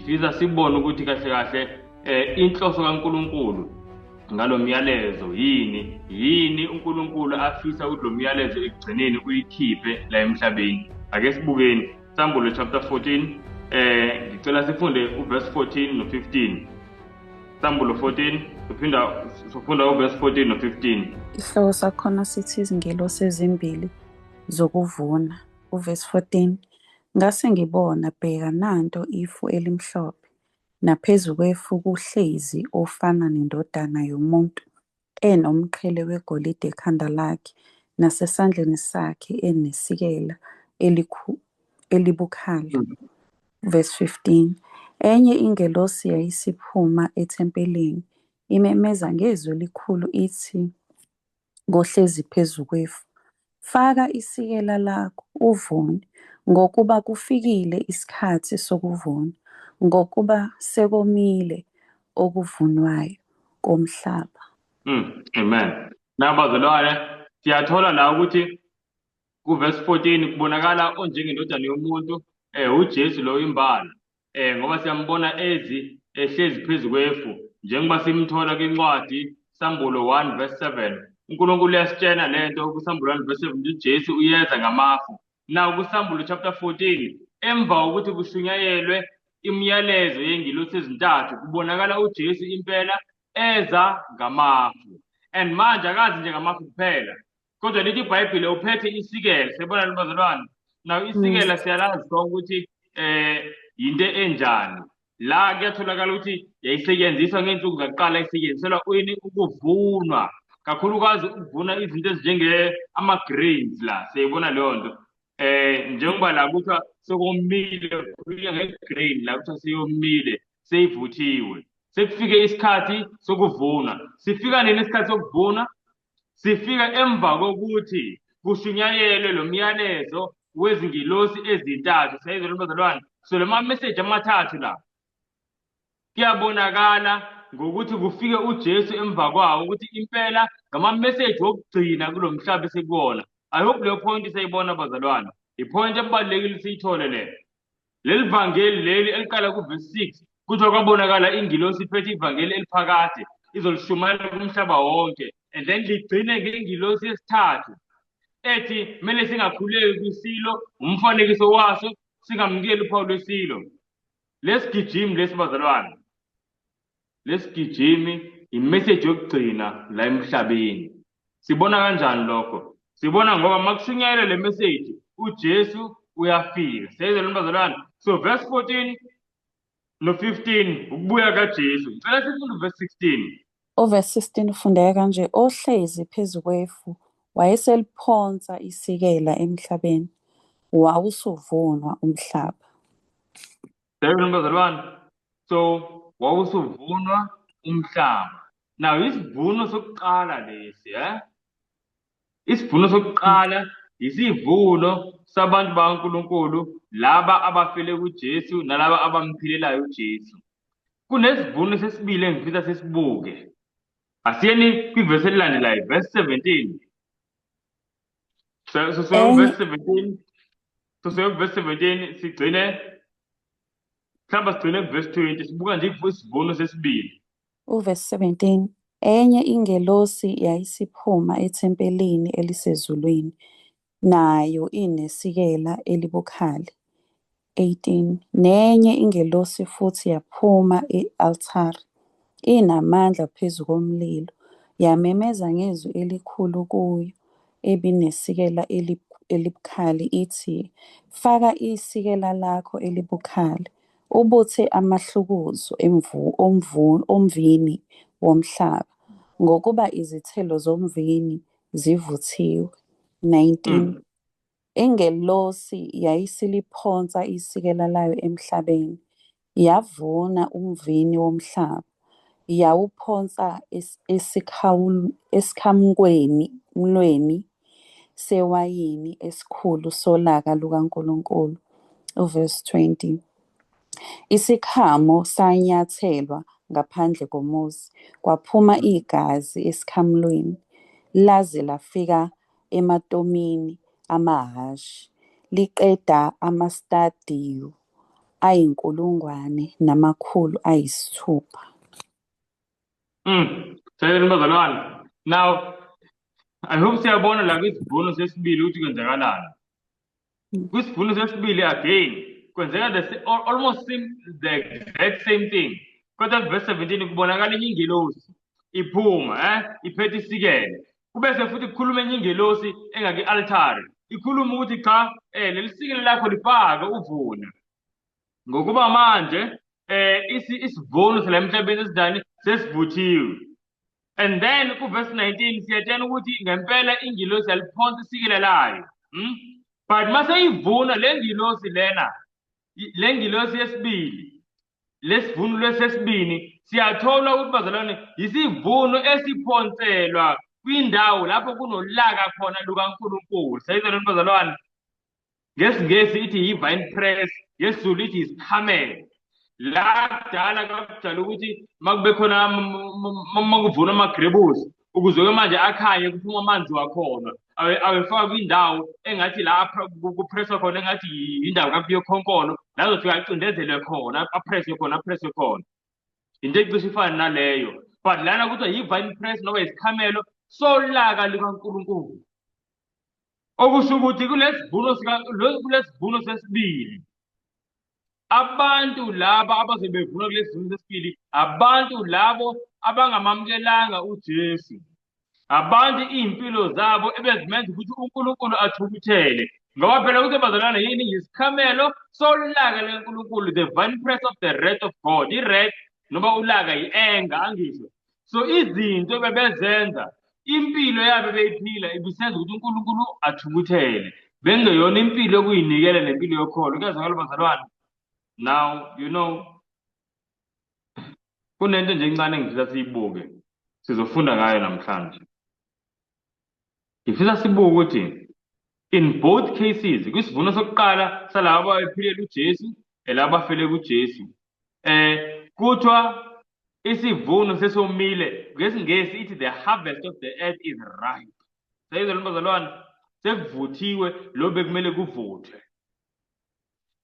Ngifisa sibone ukuthi kahle kahle inhloso kaNkulunkulu ngalo myalezo yini, yini uNkulunkulu afisa ukuthi lo myalezo ekugcineni uyikhiphe la emhlabeni. Ake sibukeni Sambulo chapter 14, ngicela sifunde uverse 14 no-15. Sambulo 14, siphinda sifunda uverse 14 no-15. Isihloko sakhona sithi izingelosi ezimbili zokuvuna. Uverse 14, ngase ngibona, bheka nanto ifu elimhlophe, naphezu kwefu kuhlezi ofana nendodana yomuntu, enomqhele wegolide ekhanda lakhe, nasesandleni sakhe enesikela elibukhali. Verse 15, enye ingelosi yayisiphuma ethempelini, imemeza ngezwi elikhulu ithi kohlezi phezu kwefu, faka isikela lakho, uvune, ngokuba kufikile isikhathi sokuvuna, ngokuba sekomile okuvunwayo komhlaba. Amen. Nabazalwane, siyathola la ukuthi kuverse 14 kubonakala onjengendodana yomuntu, uJesu lo imbala. Ngoba siyambona ezi ehlezi phezu kwefu, njengoba simthola kwincwadi Sambulo 1 verse 7. uNkulunkulu uyasitshena lento kuSambulo 1 verse 7 ukuthi uJesu uyeza ngamafu. Now kuSambulo chapter 14, emva kokuthi kushunyayelwe imiyalezo yengilosi ezintathu, kubonakala uJesu impela eza ngamafu. And manje akazi nje ngamafu kuphela, kodwa lithi iBhayibheli uphethe isikela. Siyabona bazalwane. Now isikela siyalazi sonke ukuthi yinto enjani. La kuyatholakala ukuthi yayisetshenziswa ngey'nsuku zakuqala, isetshenziselwa ini? Ukuvunwa, kakhulukazi ukuvuna izinto ezinjenge ama-grains la, siyayibona leyo nto. Njengoba la kuthiwa sekomile, kukhulunywa nge-grain la kuthiwa seyomile, seyivuthiwe. Sekufike isikhathi sokuvuna. Sifika nini isikhathi sokuvuna? Sifika emva kokuthi kushunyayelwe lo myalezo wezingilosi ezintathu. Siyayizwa bazalwane? So lo ma-message amathathu la kuyabonakala ngokuthi kufike uJesu emva kwawo ukuthi impela ngama-message wokugcina kulo mhlaba esikuwona. I hope leyo point siyayibona bazalwane. I-point ebalulekile siyithole le. Leli vangeli leli eliqala kuverse 6 kuthiwa kwabonakala ingilosi iphethe ivangeli eliphakade izolishumayela kumhlaba wonke, and then ligcine ngengilosi yesithathu ethi kumele singakhuleki kwisilo, umfanekiso waso, singamukeli uphawu lwesilo. Lesigijimi lesi bazalwane, lesigijimi imessage yokugcina la emhlabeni. Sibona kanjani lokho? Sibona ngoba makushunyayelwa le message uJesu uyafika. Siyayizwa bazalwane? So verse 14 no 15 ukubuya kaJesu. Ngicela sifunde verse 16. Uverse 16 ufundeka kanje: ohlezi phezu kwefu wayeseliphonsa isikela emhlabeni, wawusuvunwa umhlaba. Siyayizwa bazalwane? So wawusuvunwa umhlaba. Now isivuno sokuqala lesi, Isivuno sokuqala isivuno sabantu bakaNkulunkulu, laba abafele kuJesu nalaba abamphilelayo uJesu. Kunesivuno sesibili engifisa sesibuke. Asiyeni kwivesi elilandelayo, verse 17. So verse 17. So verse 17 sigcine mhlawumbe sigcine kuverse 20, sibuka nje isivuno sesibili. Uverse 17, enye ingelosi yayisiphuma ethempelini elisezulwini, nayo inesikela elibukhali. 18, nenye ingelosi futhi yaphuma e-altare, inamandla phezu komlilo, yamemeza ngezwi elikhulu kuyo ebinesikela elibukhali ithi, faka isikela lakho elibukhali, ubuthe amahlukuzo omvini womhlaba, ngokuba izithelo zomvini zivuthiwe. 19, Ingelosi yayisiliphonsa isikela layo emhlabeni, yavuna umvini womhlaba, yawuphonsa esikhamukweni sewayini esikhulu solaka lukaNkulunkulu. Uverse 20, isikhamo sanyathelwa ngaphandle komuzi, kwaphuma igazi esikhamulweni, laze lafika ematomini amahhashi, liqeda amastadiyu Ayi-1600. Siyabona bazalwane. Now, I hope siyabona la kwisivuno sesibili ukuthi kwenzakalani. Kwisivuno sesibili again kwenzeka almost same, the exact same thing. Kodwa verse 17 kubonakala enye ingelosi iphuma, iphethe isikele. Kubese futhi kukhuluma enye ingelosi engaki-altare. Ikhuluma ukuthi cha, leli sikele lakho lifake uvuna. Ngokuba manje isivuno sala emhlabeni esidani sesivuthiwe. And then ku-verse 19 siyatshena ukuthi ngempela ingilosi yaliphonsa isikele layo. But maseyivuna le ngilosi lena, le ngilosi yesibili, lesivuno lesesibini, siyathola ukuthi bazalwane isivuno esiphonselwa kwindawo lapho kunolaka khona lukaNkulunkulu. Sayizwa bazalwane? NgesiNgesi ithi yi-vine press, ngesiZulu ithi isikhamelo. La kudala kwakujwayele ukuthi makube khona makuvunwa amagrebusi ukuze-ke manje akhanye kuphuma amanzi wakhona awefaka kwindawo engathi la kupreswa khona engathi yindawo kakuyokhonkolo la azofika acindezelwe khona apreswe khona apreswe khona. Into ecishe ifane naleyo. But lana kuthiwa yi-vine press noma isikhamelo solaka likaNkulunkulu. Okusho ukuthi kulesivuno sesibili abantu laba abazobe bevuna kulesivuno sesibili abantu labo abangamamukelanga uJesu, abantu iy'mpilo zabo ebezimenza ukuthi uNkulunkulu athukuthele. Ngoba phela ukuthi bazalwane yini yisikhamelo solaka leNkulunkulu, the vine press of the wrath of God. I-wrath noma ulaka yi-anger, angisho. So izinto bebezenza impilo yabo beyiphila ibisenza ukuthi uNkulunkulu athukuthele. Bengeyona impilo yokuyinikela nempilo yokholo. Kuyazwakala bazalwane? Now, you know, kunento nje encane engifisa siyibuke. Sizofunda ngayo namhlanje. Ngifisa sibuke ukuthi in both cases, kwisivuno sokuqala salabo abaphilela uJesu, laba abafele kuJesu, kuthiwa isivuno sesomile. NgesiNgesi ithi the harvest of the earth is ripe. Sayizwa bazalwane? Sekuvuthiwe lo bekumele kuvuthwe.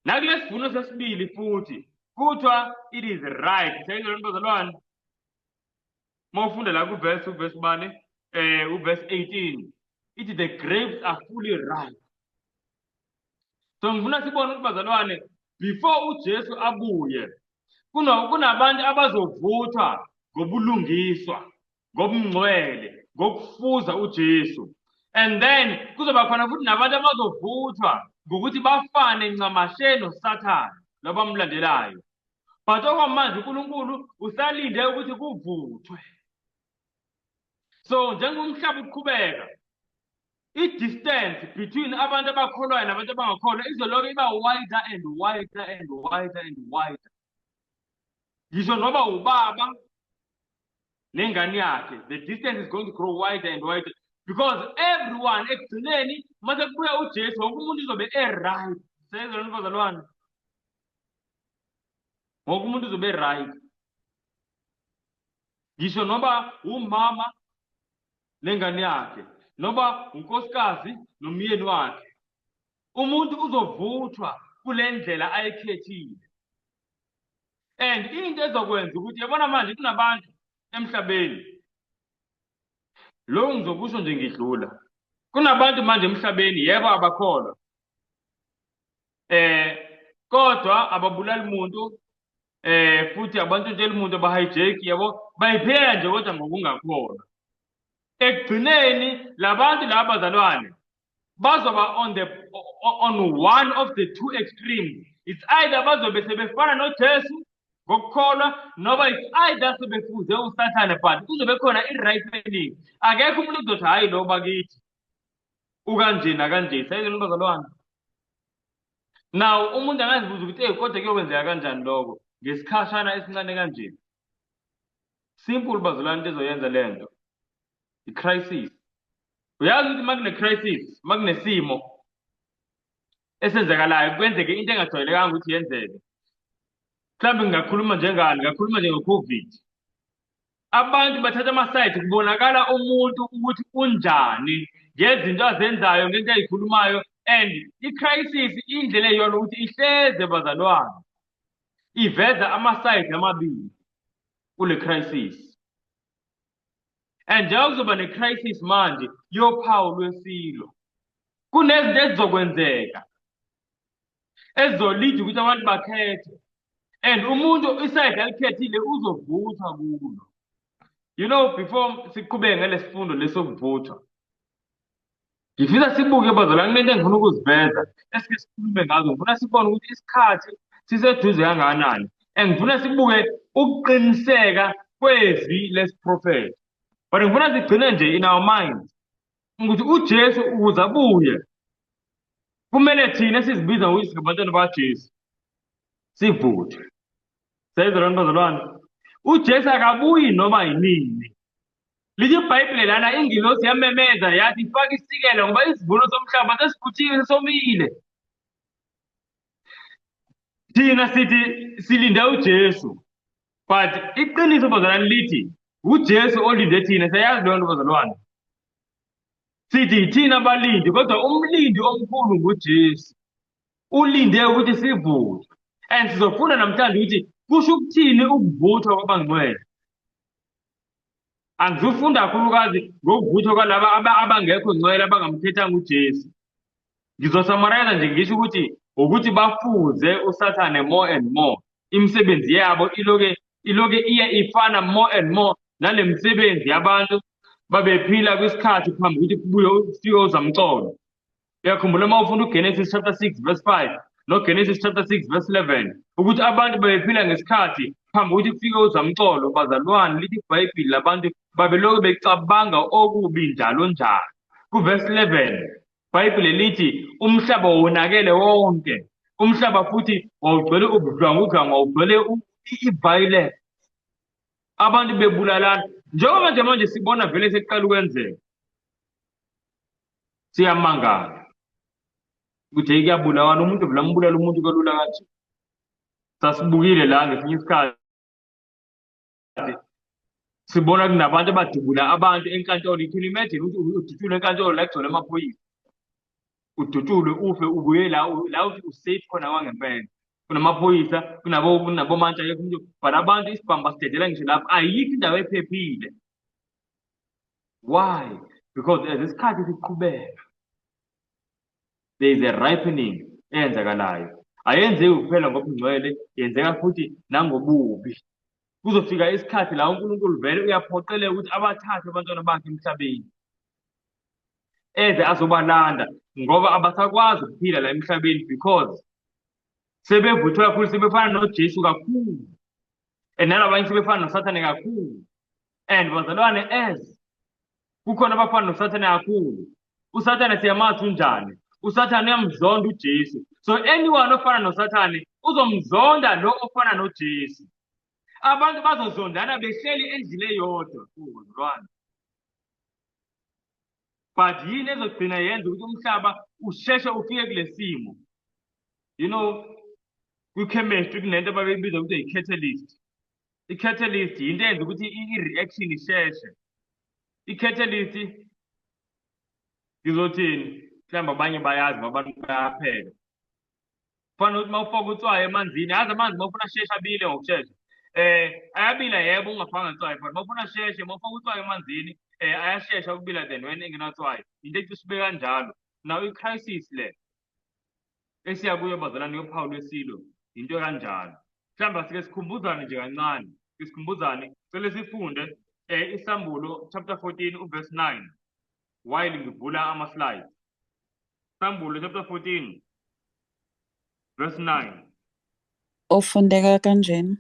Nakulesivuno sesibili futhi kuthiwa it is ripe. Sayizwa bazalwane? Mawufunda la kuverse uverse bani? Uverse 18. Ithi the grapes are fully ripe. So ngifuna sibone ukuthi bazalwane before uJesu abuye kunabantu abazovuthwa ngobulungiswa, ngobungcwele, ngokufuza uJesu. And then kuzoba khona futhi nabantu abazovuthwa ngokuthi bafane ncamashe noSathane labamlandelayo. But okwamanje uNkulunkulu usalinde ukuthi kuvuthwe. So njengomhlaba uqhubeka, i-distance between abantu abakholwayo nabantu abangakholwa izoloku iba wider and wider and wider and wider. Ngisho noba ubaba nengane yakhe, the distance is going to grow wider and wider because everyone ekugcineni mase kubuya uJesu wonke umuntu uzobe e-right. Siyezwa bazalwane? Wonke umuntu uzobe e-right. Ngisho noba umama nengane yakhe, noba unkosikazi nomyeni wakhe, umuntu uzovuthwa kule ndlela ayikhethile. And into ezokwenza ukuthi yabona manje kunabantu emhlabeni, lokhu ngizokusho nje ngidlula, kunabantu manje emhlabeni yebo abakholwa, kodwa ababulali muntu, futhi abantshontsheli muntu, abahijack, yabo, bayiphilela nje kodwa ngokungakholwa. Ekugcineni labantu laba bazalwane bazoba on one of the two extremes. It's either bazobe sebefana noJesu ngokukholwa noma it's either sebefuze uSathane, but kuzobe khona i-ripening. Akekho umuntu ozothi hayi lo bakithi ukanje nakanje. Sayizwa bazalwane? Now umuntu angazibuza ukuthi hey kodwa kuyokwenzeka kanjani lokho ngesikhashana esincane kanje. Simple bazalwane, into ezoyenza lento i-crisis. Uyazi ukuthi makune crisis, makunesimo esenzakalayo kwenzeke into engajwayelekanga ukuthi yenzeke. Mhlawumbe ngingakhuluma njengani, ngingakhuluma njengo-COVID. Abantu bathatha ama-side, kubonakala umuntu ukuthi unjani ngezinto azenzayo, ngento ayikhulumayo, and i-crisis indlela eyiyona ukuthi ihleze bazalwane. Iveza ama-side amabili kule crisis. And njengoba kuzoba ne-crisis manje yophawu lwesilo, kunezinto ezizokwenzeka ezizolida ukuthi abantu bakhethe, and umuntu i-side alikhethile uzovuthwa kulo. You know, before siqhubeke ngalesifundo lesokuvuthwa, ngifisa sibuke bazalwane, kunento engifuna ukuziveza esike sikhulume ngazo. Ngifuna sibone ukuthi isikhathi siseduze kangakanani, and ngifuna sibuke ukuqiniseka kwezwi lesiprofetho. But ngifuna sigcine nje in our minds ukuthi uJesu ukuze abuye kumele thina esizibiza ngokuthi singabantwana bakaJesu sivuthwe. Siyayizwa bazalwane? UJesu akabuyi noma yinini. Lithi iBhayibheli lana, ingilosi yamemeza yathi, "Faka isikela, ngoba isivuno somhlaba sesivuthiwe, sesomile." Thina sithi silinde uJesu, but iqiniso bazalwane lithi uJesu olinde thina. Siyayazi leyo nto bazalwane. Sithi thina abalindi, kodwa umlindi omkhulu nguJesu. Ulinde ukuthi sivuthwe, and sizofunda namhlanje ukuthi kusho ukuthini ukuvuthwa kwabangcwele. Angizufunda kakhulukazi ngokuvuthwa kwalaba abangekho ngcwele, abangamkhethanga uJesu. Ngizo-summarize nje, ngisho ukuthi bafuze uSathane more and more. Imisebenzi yabo iloke iye ifana more and more nale misebenzi yabantu babephila kwisikhathi phambi ukuthi kubuye kufike uzamcolo. Uyakhumbula uma ufunda uGenesis chapter 6 verse 5 noGenesis chapter 6 verse 11 ukuthi abantu babephila ngesikhathi phambi kokuthi kufike uzamcolo? Bazalwane, lithi iBhayibheli labantu babelokhu becabanga okubi njalo njalo. Ku-verse 11 Bhayibheli lithi umhlaba wonakele wonke, umhlaba futhi wawugcwele ubudlwangudlwangu, wawugcwele i-violence, abantu bebulalana, njengoba nje manje sibona vele sekuqala ukwenzeka. Siyamangala ukuthi hey, kuyabulawana, umuntu vele ambulala umuntu kalula kanje. Sasibukile la ngesinye isikhathi, sibona kunabantu abadubula abantu enkantolo. You can imagine ukuthi udutshulwe enkantolo la kugcwele amaphoyisa, udutshulwe ufe, ubuye la la uthi u-safe khona kwangempela, kunamaphoyisa, kunabomantshi, akekho umuntu, but abantu isibhamu basidedela ngisho lapho. Ayikho indawo ephephile. Why? Because as isikhathi siqhubeka, there is a ripening eyenzakalayo. Ayenzeki kuphela ngobungcwele, yenzeka futhi nangobubi. Kuzofika isikhathi la uNkulunkulu vele uyaphoqeleka ukuthi abathathe abantwana bakhe emhlabeni, eze azobalanda, ngoba abasakwazi ukuphila la emhlabeni because sebevuthwe kakhulu, sebefana noJesu kakhulu, and nalabanye sebefana noSathane kakhulu. And bazalwane, as kukhona abafana noSathane kakhulu, uSathane siyamazi unjani. USathane uyamzonda uJesu, so anyone ofana noSathane uzomzonda lo ofana noJesu. Abantu bazozondana behleli endlini eyodwa, bazalwane. But yini ezogcina yenza ukuthi umhlaba usheshe ufike kule simo? Kwi-chemistry kunento ababeyibiza ukuthi i-catalyst. I-catalyst yinto eyenza ukuthi i-reaction isheshe. I-catalyst, ngizothini, mhlawumbe abanye bayazi ngoba abantu bayapheka. Kufana nokuthi uma ufaka utswayi emanzini, yazi amanzi uma ufuna asheshe abile ngokushesha, ayabila yebo ungafakanga utswayi, but uma ufuna asheshe, uma ufaka utswayi emanzini, ayashesha ukubila than when engenatswayi. Into ecishe ibe kanjalo. Now i-crisis le esiya kuyo bazalwane yophawu lwesilo into kanjalo. Mhlawumbe asike sikhumbuzane nje kancane, ke sikhumbuzane. Cele sifunde iSambulo chapter 14 u-verse 9 while ngivula ama-slides. Sambulo chapter 14 verse 9. Ofundeka kanjena.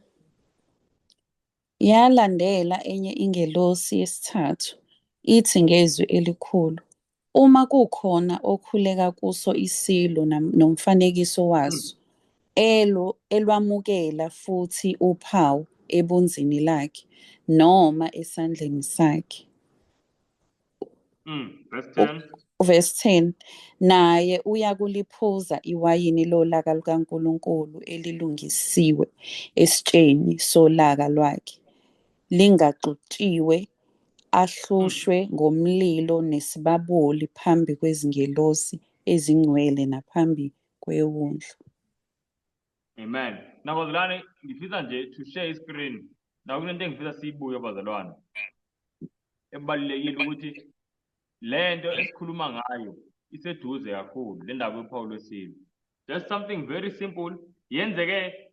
Yalandela enye ingelosi yesithathu, ithi ngezwi elikhulu, "Uma kukhona okhuleka kuso isilo nomfanekiso waso, elwamukela futhi uphawu ebunzini lakhe noma esandleni sakhe." Verse 10. Verse 10, naye uyakuliphuza iwayini lolaka lukaNkulunkulu elilungisiwe esitsheni solaka lwakhe, lingaxutshiwe, ahlushwe ngomlilo nesibabuli phambi kwezingelosi ezingcwele naphambi kweWundlu. Amen. Now bazalwane, ngifisa nje to share screen. Now kunento engifisa siyibuke, bazalwane. Ebalulekile ukuthi lento esikhuluma ngayo iseduze kakhulu, le ndaba yophawu lwesilo. Just something very simple. Yenzeke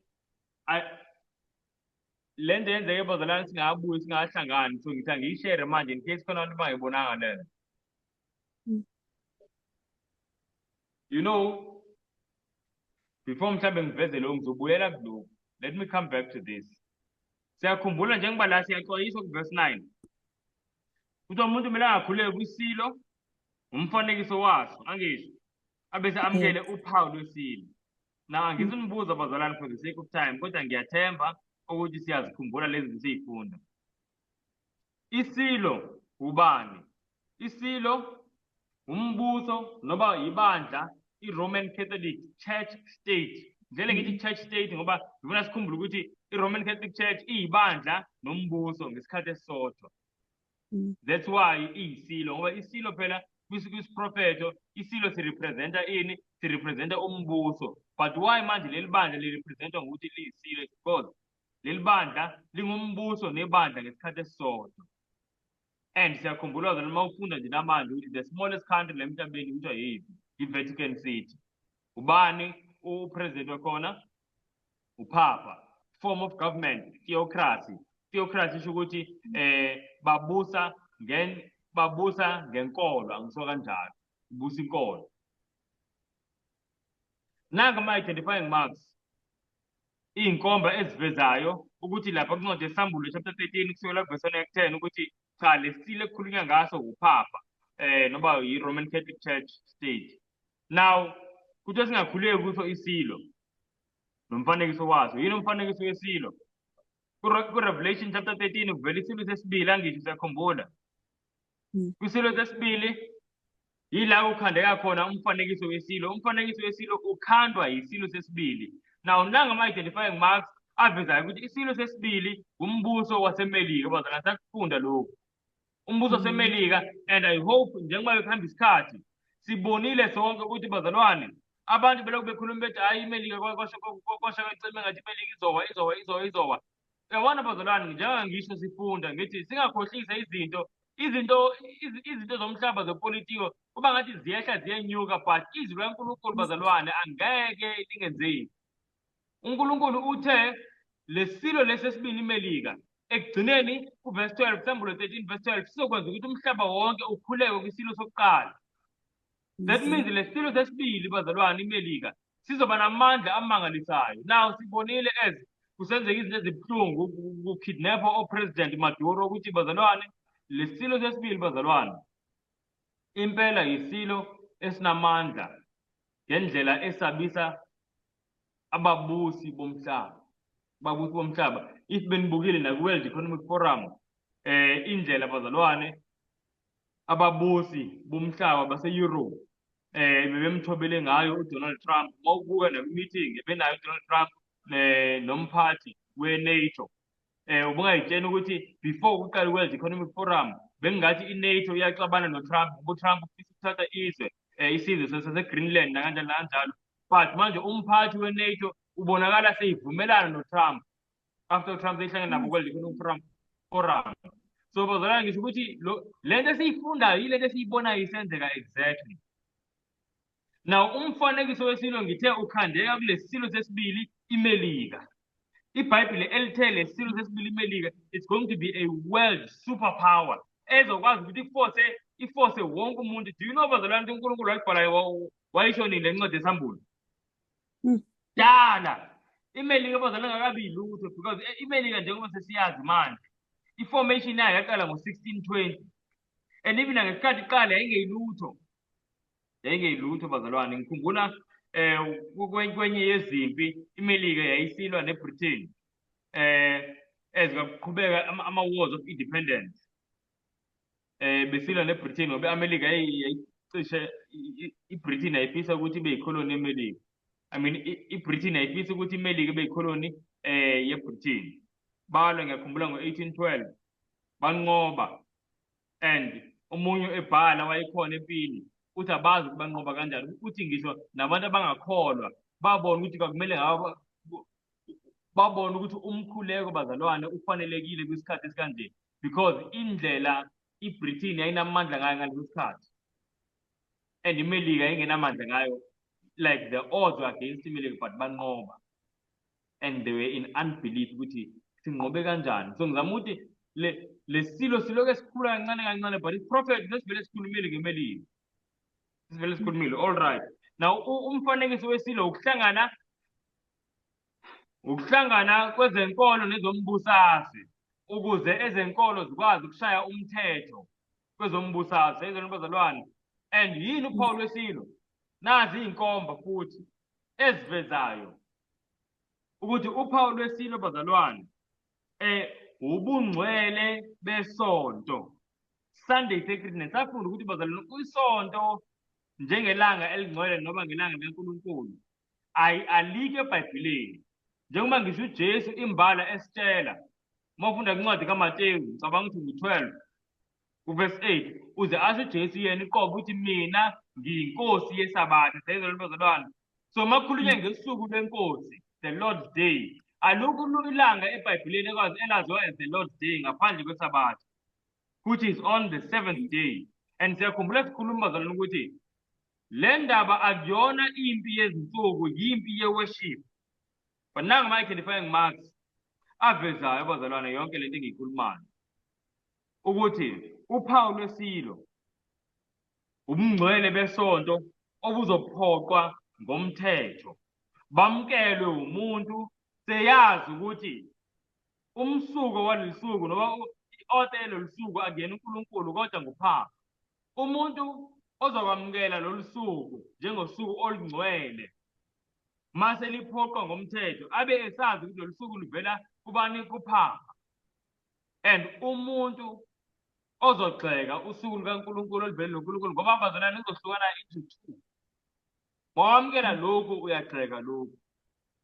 lento yenzeke, bazalwane, singabuyi, singahlangani, so ngithi angiyishare manje in case khona abantu bangayibonanga lento. Before mhlambe ngiveze lo, ngizobuyela kulokhu. Let me come back to this. Siyakhumbula njengoba la siyaxwayiswa ku-verse 9. Kuthiwa umuntu kumele angakhuleki kwisilo, umfanekiso waso, angisho, abese amukele uphawu lwesilo. Now angizunibuza, bazalwane, for the sake of time, kodwa ngiyathemba ukuthi siyazikhumbula lezi zinto esiyifunda. Isilo ubani? Isilo umbuso noba ibandla i-Roman Catholic Church State. Ngivele ngithi Church State ngoba ngifuna sikhumbule ukuthi i-Roman Catholic Church iyibandla nombuso ngesikhathi esisodwa. That's why iyisilo, ngoba isilo phela kwisiprofetho isilo sirepresenta ini? Sirepresenta umbuso. But why manje leli bandla lirepresentwa ngokuthi liyisilo? Because leli bandla lingumbuso nebandla ngesikhathi esisodwa. And siyakhumbula zona uma ufunda nje namanje ukuthi the smallest country la emhlabeni kuthiwa yiphi? I-Vatican City. Ubani upresident wakhona? Upapa. Form of government, theocracy. Theocracy isho ukuthi babusa ngenkolo, angisho kanjalo. Ubusa inkolo. Nanka ama-identifying marks. Iy'nkomba ezivezayo ukuthi lapha kuncwadi yeSambulo chapter 13 kusukela verse 1 10 ukuthi cha, lesilo ekukhulunywa ngaso uPapa noba yi-Roman Catholic Church State. Now kuthiwa singakhuleki kuso isilo nomfanekiso waso. Yini umfanekiso wesilo? Ku-Revelation chapter 13 kuvela isilo sesibili, angisho, siyakhumbula. Kwisilo sesibili yila ukhandeka khona umfanekiso wesilo. Umfanekiso wesilo ukhandwa yisilo sesibili. Now nanga ama-identifying marks avezayo ukuthi isilo sesibili umbuso waseMelika, bazalwane, sakufunda lokhu. Umbuso waseMelika, and I hope njengoba bekuhamba isikhathi sibonile sonke ukuthi, bazalwane, abantu belokhu bekhuluma bethi hayi, iMelika kwasha kwecima ngathi iMelika izowa, izowa, izowa, izowa. Uyabona bazalwane, njengoba ngisho sifunda ngithi singakhohlisa izinto zomhlaba zepolitiko kuba ngathi ziyehla ziyenyuka, but izwi likaNkulunkulu, bazalwane, angeke lingenzeki. UNkulunkulu uthe lesilo lesesibili iMelika ekugcineni kuverse 12, Sambulo 13 verse 12, sizokwenza ukuthi umhlaba wonke ukhuleke kwisilo sokuqala. That means lesilo sesibili, bazalwane, iMelika, sizoba namandla amangalisayo. Now sibonile as kusenzeka izinto ezibuhlungu, kukidnapha opresident Maduro, ukuthi bazalwane, lesilo sesibili, bazalwane, impela yisilo esinamandla ngendlela esabisa ababusi bomhlaba, ababusi bomhlaba. If benibukile naku-World Economic Forum, indlela, bazalwane, ababusi bomhlaba base-Europe bebemthobele ngayo uDonald Trump, mawubuka naku-meeting ebenayo uDonald Trump nomphathi we-NATO, ubungayitshena ukuthi before kuqala i-World Economic Forum bengingathi i-NATO iyaxabana no-Trump ngoba uTrump ufisa ukuthatha izwe, isizwe sase-Greenland nakanjalo nakanjalo, but manje umphathi we-NATO ubonakala seyivumelana no-Trump after uTrump seyihlangene nabo World Economic Forum. So bazalwane, ngisho ukuthi lo lento esiyifundayo yilento esiyibonayo isenzeka exactly. Now umfanekiso wesilo ngithe ukhandeka kulesi silo sesibili iMelika. IBhayibheli elithe lesilo sesibili iMelika, it's going to be a world superpower ezokwazi ukuthi iforce wonke umuntu. Do you know, bazalwane, ukuthi uNkulunkulu wayibhala wayisho nini le ncwadi yeSambulo? Dala iMelika, bazalwane, ngakabi lutho, because iMelika njengoba sesiyazi manje, i-formation yayo yaqala ngo-1620 and even ngesikhathi iqala yayingeyilutho, yayingeyilutho, bazalwane. Ngikhumbula kwenye yezimpi iMelika yayisilwa neBritain ezikakuqhubeka ama-wars of independence, besilwa neBritain ngoba iAmerica yayicishe iBritain yayifisa ukuthi ibe yikoloni yeMelika, I mean iBritain yayifisa ukuthi iMelika ibe yikoloni yeBritain. Balwa, ngiyakhumbula ngo-1812 banqoba, and omunye ebhala wayekhona empini uthi abazi ukuthi banqoba kanjani, uthi ngisho nabantu abangakholwa babona ukuthi kwakumele ngaba Babona ukuthi umkhuleko, bazalwane, ufanelekile kwisikhathi esikanje, because indlela iBritain yayinamandla ngayo ngaleso sikhathi and iMelika yayingenamandla ngayo, like the odds were against iMelika, but banqoba and they were in unbelief ukuthi sinqobe kanjani. So ngizama ukuthi le silo siloke sikhula kancane kancane, but i-prophet sesivele sikhulumile ngeMelika, sivele sikhulumile. All right, now umfanekiso wesilo ukuhlangana kwezenkolo nezombusazwe, ukuze ezenkolo zikwazi ukushaya umthetho kwezombusazwe ezona, bazalwane. And yini uphawu lwesilo? Nazi iy'nkomba futhi ezivezayo ukuthi uphawu lwesilo, bazalwane, ubungcwele besonto, Sunday sacredness. Safunda ukuthi, bazalwane, isonto njengelanga elingcwele noma ngelanga likaNkulunkulu alikho eBhayibhelini, njengoba ngisho uJesu imbala esitshela. Uma ufunda incwadi kaMateyu, ngicabanga ukuthi ngu-12 kuvesi 8, uze asho uJesu yena iqobo ukuthi, "Mina ngiyinkosi yesabatha." Siyayizwa, bazalwane? So uma kukhulunywa ngesuku lwenkosi, the Lord's Day, alukho ilanga eBhayibhelini ekwazi elaziwa as the Lord's Day ngaphandle kwesabatha, which is on the seventh day. And siyakhumbula sikhuluma, bazalwane, ukuthi le ndaba akuyona impi yezinsuku, yimpi ye-worship. But nanga ama-identifying marks avezayo, bazalwane, yonke lento engiyikhulumayo, ukuthi uphawu lwesilo ubungcwele besonto obuzophoqwa ngomthetho, bamukelwe umuntu seyazi ukuthi umsuko walolu suku noma i-author yalolu suku akuyena uNkulunkulu kodwa nguphapha. Umuntu ozokwamukela lolu suku njengosuku olungcwele mase liphoqwa ngomthetho, abe esazi ukuthi lolu suku luvela kubani? Kuphapha. And umuntu ozogxeka usuku lukaNkulunkulu oluvele noNkulunkulu, ngoba, bazalwane, uzohlukana into two. Mawamukela lokhu, uyagxeka lokhu,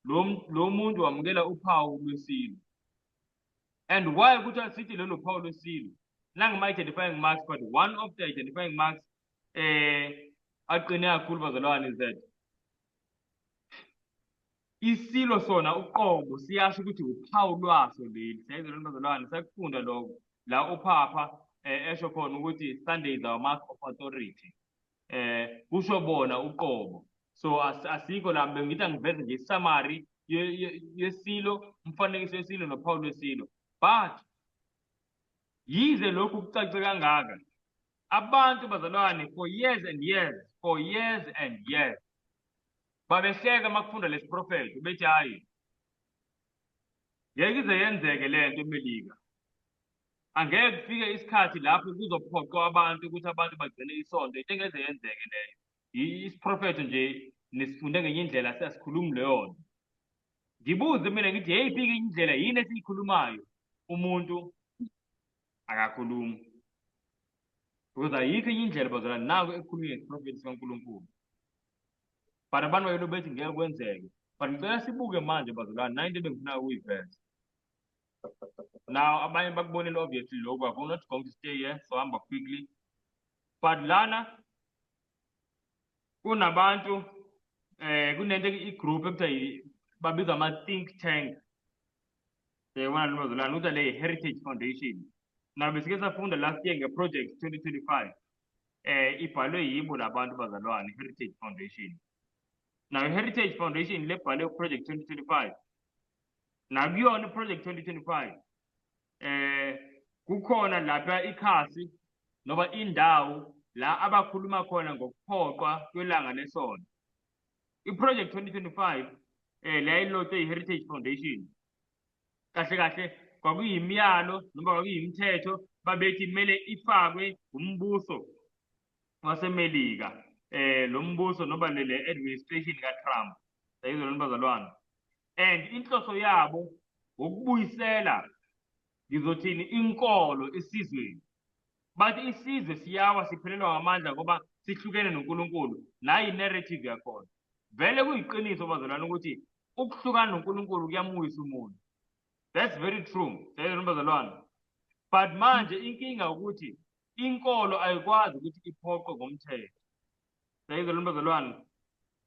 lo muntu wamukela uphawu lwesilo. And why kuthiwa sithi lolo phawu lwesilo? Nangama-identifying marks, but one of the identifying marks aqine kakhulu, bazalwane, is that isilo sona uqobo siyasho ukuthi uphawu lwaso leli. Siyayizwa, bazalwane? Sakufunda lokho la uphapha esho khona ukuthi "Sunday is our mark of authority," kusho bona uqobo. So asikho la, bengithi angiveze nje summary yesilo, umfanekiso wesilo nophawu lwesilo. But yize lokhu kucace kangaka, abantu, bazalwane, for years and years, for years and years, babehleka uma kufunda lesi prophet, bethi, "Hayi, ngeke ize yenzeke le nto eMelika. Angeke kufike isikhathi lapho kuzophoqwa abantu ukuthi abantu bagcine isonto. Into engeze yenzeke leyo. Isiprofetho nje nisifunde ngenye indlela, siyasikhulumi leyo nto." Ngibuze mina ngithi, yeyiphi indlela yini esiyikhulumayo? Umuntu akakhulumi because ayikho enye indlela, bazalwane. Naku ekukhulunywa ngesiprofethi sikaNkulunkulu, but abantu bayelo bethi ngeke kwenzeke. But ngicela sibuke manje, bazalwane, nayo into ebengifuna ukuyiveza. Now abanye bakubonile obviously lokhu. I'm not going to stay here, so hamba quickly. But lana kunabantu, kunento, i-group ekuthiwa babiza ama-think tank. Yabona lo, bazalwane, kuthiwa le Heritage Foundation. Now besike safunda last year nge-Project 2025, ibhalwe yibo labantu, bazalwane, Heritage Foundation. Now Heritage Foundation lebhalwe Project 2025, nakuyona i-Project 2025 kukhona lapha ikhasi noma indawo la abakhuluma khona ngokuphoqwa kwelanga lesonto. I-Project 2025 leyayilotshwe i-Heritage Foundation, kahle kahle kwakuyimiyalo noma kwakuyimithetho babethi kumele ifakwe umbuso waseMelika, lo mbuso noma le administration kaTrump. Sayizwa, bazalwane? And inhloso yabo ukubuyisela, ngizothini, inkolo esizweni. Bathi isizwe siyawa, siphelelwa ngamandla ngoba sihlukene noNkulunkulu. Nayi i-narrative yakhona. Vele kuyiqiniso, bazalwane, ukuthi ukuhlukana noNkulunkulu kuyamuyisa umuntu. That's very true, sayizwa, bazalwane? But manje inkinga ukuthi inkolo ayikwazi ukuthi iphoqwe ngomthetho. Sayizwa, bazalwane?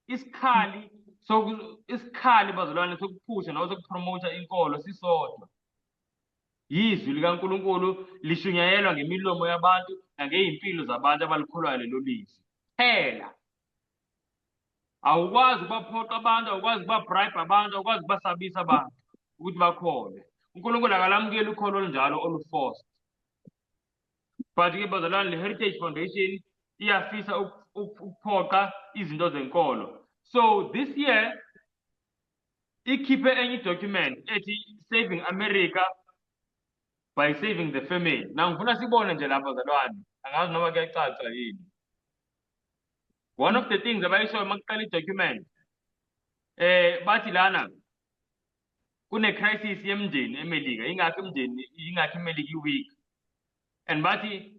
Isikhali soku isikhali, bazalwane, sokuphusha noma sokupromotha inkolo sisodwa. Yizwi likaNkulunkulu lishunyayelwa ngemilomo yabantu nangey'mpilo zabantu abalikholwayo lelo lizwi. Phela awukwazi ukubaphoqa abantu, awukwazi ukubabribe abantu, awukwazi ukubasabisa abantu ukuthi bakholwe. UNkulunkulu akalamukeli ukholo olunjalo olu-forced. But-ke bazalwane, le Heritage Foundation iyafisa ukuphoqa izinto zenkolo. So this year ikhiphe enye i-document ethi "Saving America by Saving the Family". Na ngifuna sibone nje lapha, bazalwane, angazi noma kuyacaca yini. One of the things abayishoyo uma kuqala i-document, bathi lana kune-crisis yemndeni eMelika, ingakho imndeni, ingakho iMelika i-weak. And bathi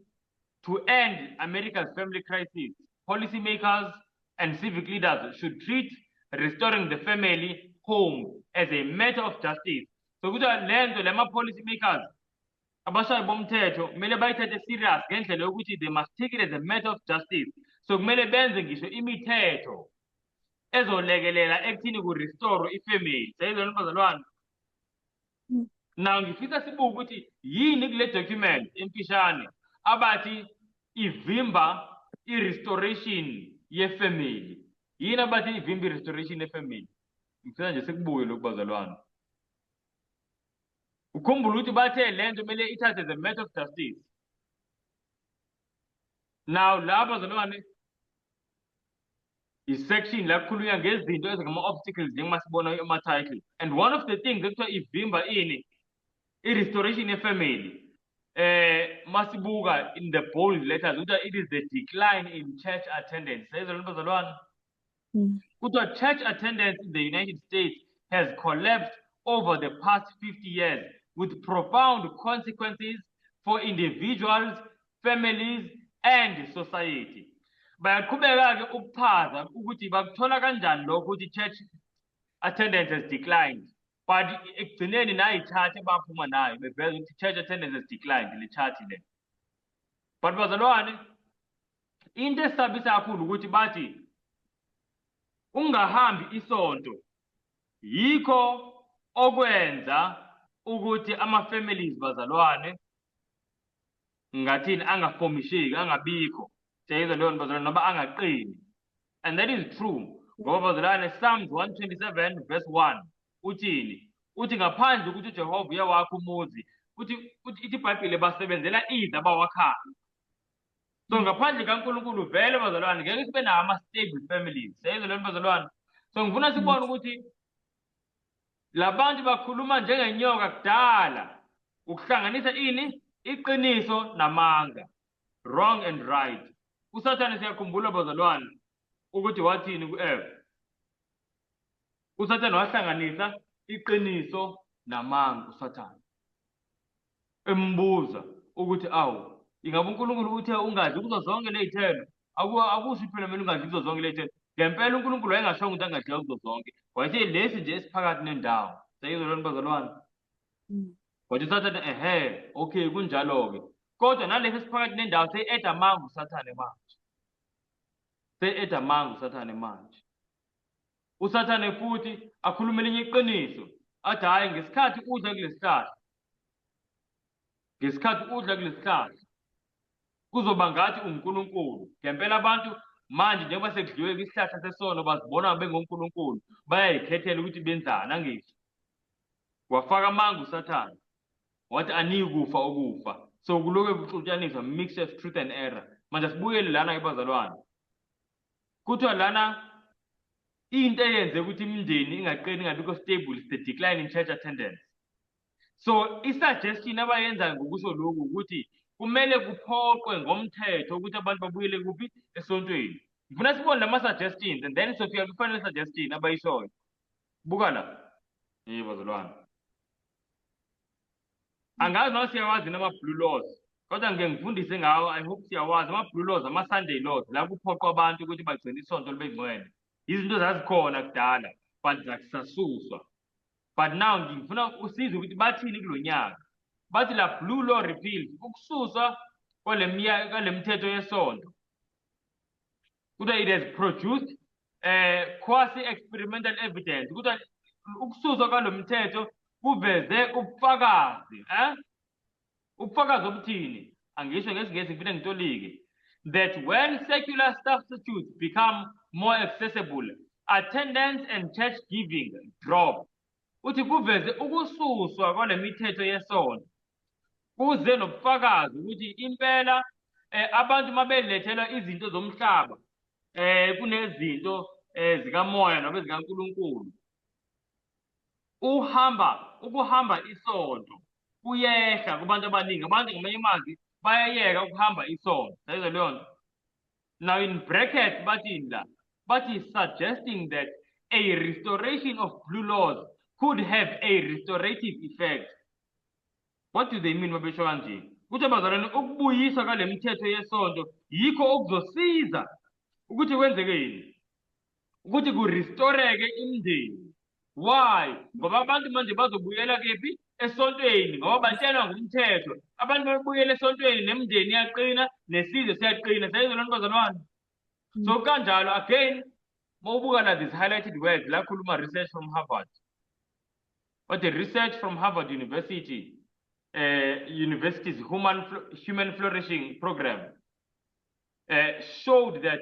to end America's family crisis, policymakers and civic leaders should treat restoring the family home as a matter of justice. So kuthiwa le nto lama policy makers, abashayi bomthetho, kumele bayithathe serious ngendlela yokuthi they must take it as a matter of justice. So kumele benze ngisho imithetho ezolekelela ekuthini ku-restore ifamily. Siyayizwa, bazalwane? Now ngifisa sibuke ukuthi yini kule document emfishane abathi ivimba i-restoration ye-family. Yini abathi ivimba i-restoration ye-family? Ngifisa nje sikubuke lokhu, bazalwane. Ukhumbule ukuthi bathe le nto kumele ithathe as a matter of justice. Now la, bazalwane, i-section la kukhulunywa ngezinto ezingama-obstacles njengoba sibona ama-title, and one of the things ekuthiwa ivimba ini i-restoration ye-family, masibuka in the bold letters, kuthiwa it is the decline in church attendance. Siyayizwa, bazalwane? Kuthiwa church attendance in the United States has collapsed over the past 50 years, with profound consequences for individuals, families and society. Bayaqhubeka-ke ukuchaza ukuthi bakuthola kanjani lokho ukuthi church attendance has declined, but ekugcineni nayi chart baphuma nayo beveza ukuthi church attendance has declined, le chart le. But bazalwane, into esabisa kakhulu ukuthi bathi ungahambi isonto yikho okwenza ukuthi ama-families, bazalwane, ngathini, angafomisheki, angabikho. Siyayizwa leyo nto, bazalwane, noma angaqini? And that is true ngoba, bazalwane, Psalms 127 verse 1 uthini? Uthi ngaphandle ukuthi uJehova uyawakha umuzi, uthi ithi iBhayibheli basebenzela ize abawakhayo. So ngaphandle kaNkulunkulu vele, bazalwane, ngeke sibe nawo ama-stable families. Siyayizwa leyo nto, bazalwane? So ngifuna sibone ukuthi labantu bakhuluma njengenyoka kudala ukuhlanganisa ini, iqiniso namanga, wrong and right. USathane, siyakhumbula, bazalwane, ukuthi wathini ku-Eva. USathane wahlanganisa iqiniso namanga. USathane embuza ukuthi, "Awu, ingabe uNkulunkulu uthe ungadli kuzo zonke ley'thelo?" Akusho phela kumele ungadli kuzo zonke ley'thelo. Ngempela uNkulunkulu wayengashongo ukuthi angadliwa kuzo zonke, wayethe lesi nje esiphakathi nendawo. Siyayizwa lona, bazalwane? Wathi uSathane, "Ehe, okay, kunjalo-ke." Kodwa nalesi esiphakathi nendawo seyi-eda amanga uSathane manje, seyi-eda amanga uSathane manje. USathane futhi akhulume elinye iqiniso, athi, "Hhayi, ngesikhathi udla kulesihlahla, ngesikhathi udla kulesihlahla kuzoba ngathi uNkulunkulu." Ngempela abantu manje, njengoba sekudliwe kwisihlahla sesono, bazibona bengonkulunkulu, bayayikhethela ukuthi benzani, angisho? Wafaka amanga uSathane, wathi aniyikufa ukufa. So kulokhu kuxutshaniswa, mixture of truth and error. Manje asibuyele lana-ke, bazalwane. Kuthiwa lana into eyenze ukuthi imindeni ingaqini, ingabikho stable, is the decline in church attendance. So i-suggestion abayenzayo ngokusho lokhu ukuthi kumele kuphoqwe ngomthetho ukuthi abantu babuyele kuphi? Esontweni. Ngifuna sibone lama-suggestions and then sofika kwi-final suggestion abayishoyo. Buka la, bazalwane, angazi noma siyawazi nama-blue laws, kodwa ngike ngifundise ngawo. I hope siyawazi ama-blue laws, ama-Sunday laws, la kuphoqwa abantu ukuthi bagcine isonto libe ngcwele. Izinto zazikhona kudala but zakusasuswa. But now ngifuna usize ukuthi bathini kulo nyaka. Bathi la blue law repeals, ukususwa kwale mthetho yesonto, kuthiwa it has produced Quasi experimental evidence ukuthi ukususwa kwalo mthetho kuveze ubufakazi, ubufakazi obuthini? Angisho ngesiNgisi, ngifike ngitolike. That when secular substitutes become more accessible, attendance and church giving drop. Uthi kuveze ukususwa kwale mithetho yesonto kuze nobufakazi ukuthi impela abantu mabelethelwa izinto zomhlaba kunezinto zikamoya noma ezikaNkulunkulu, uhamba ukuhamba isonto kuyehla kubantu abaningi. Abantu ngamanye amazwi bayayeka ukuhamba isonto. Sayizwa leyo nto? Now in brackets bathini la? Bathi suggesting that a restoration of blue laws could have a restorative effect. What do they mean mabesho kanje? Kuthi abazalwane, ukubuyiswa kwale mithetho yesonto yikho okuzosiza ukuthi kwenzekeni, ukuthi kurestoreke imindeni. Why? Ngoba abantu manje bazobuyela kephi? Esontweni, ngoba batshelwa ngumthetho. Abantu babuyela esontweni, nemindeni iyaqina, nesizwe siyaqina. Sayizwa loo nto, bazalwane? So kanjalo again, mawubuka la these highlighted words la, khuluma research from Harvard. But the research from Harvard University, University's Human Flourishing Program showed that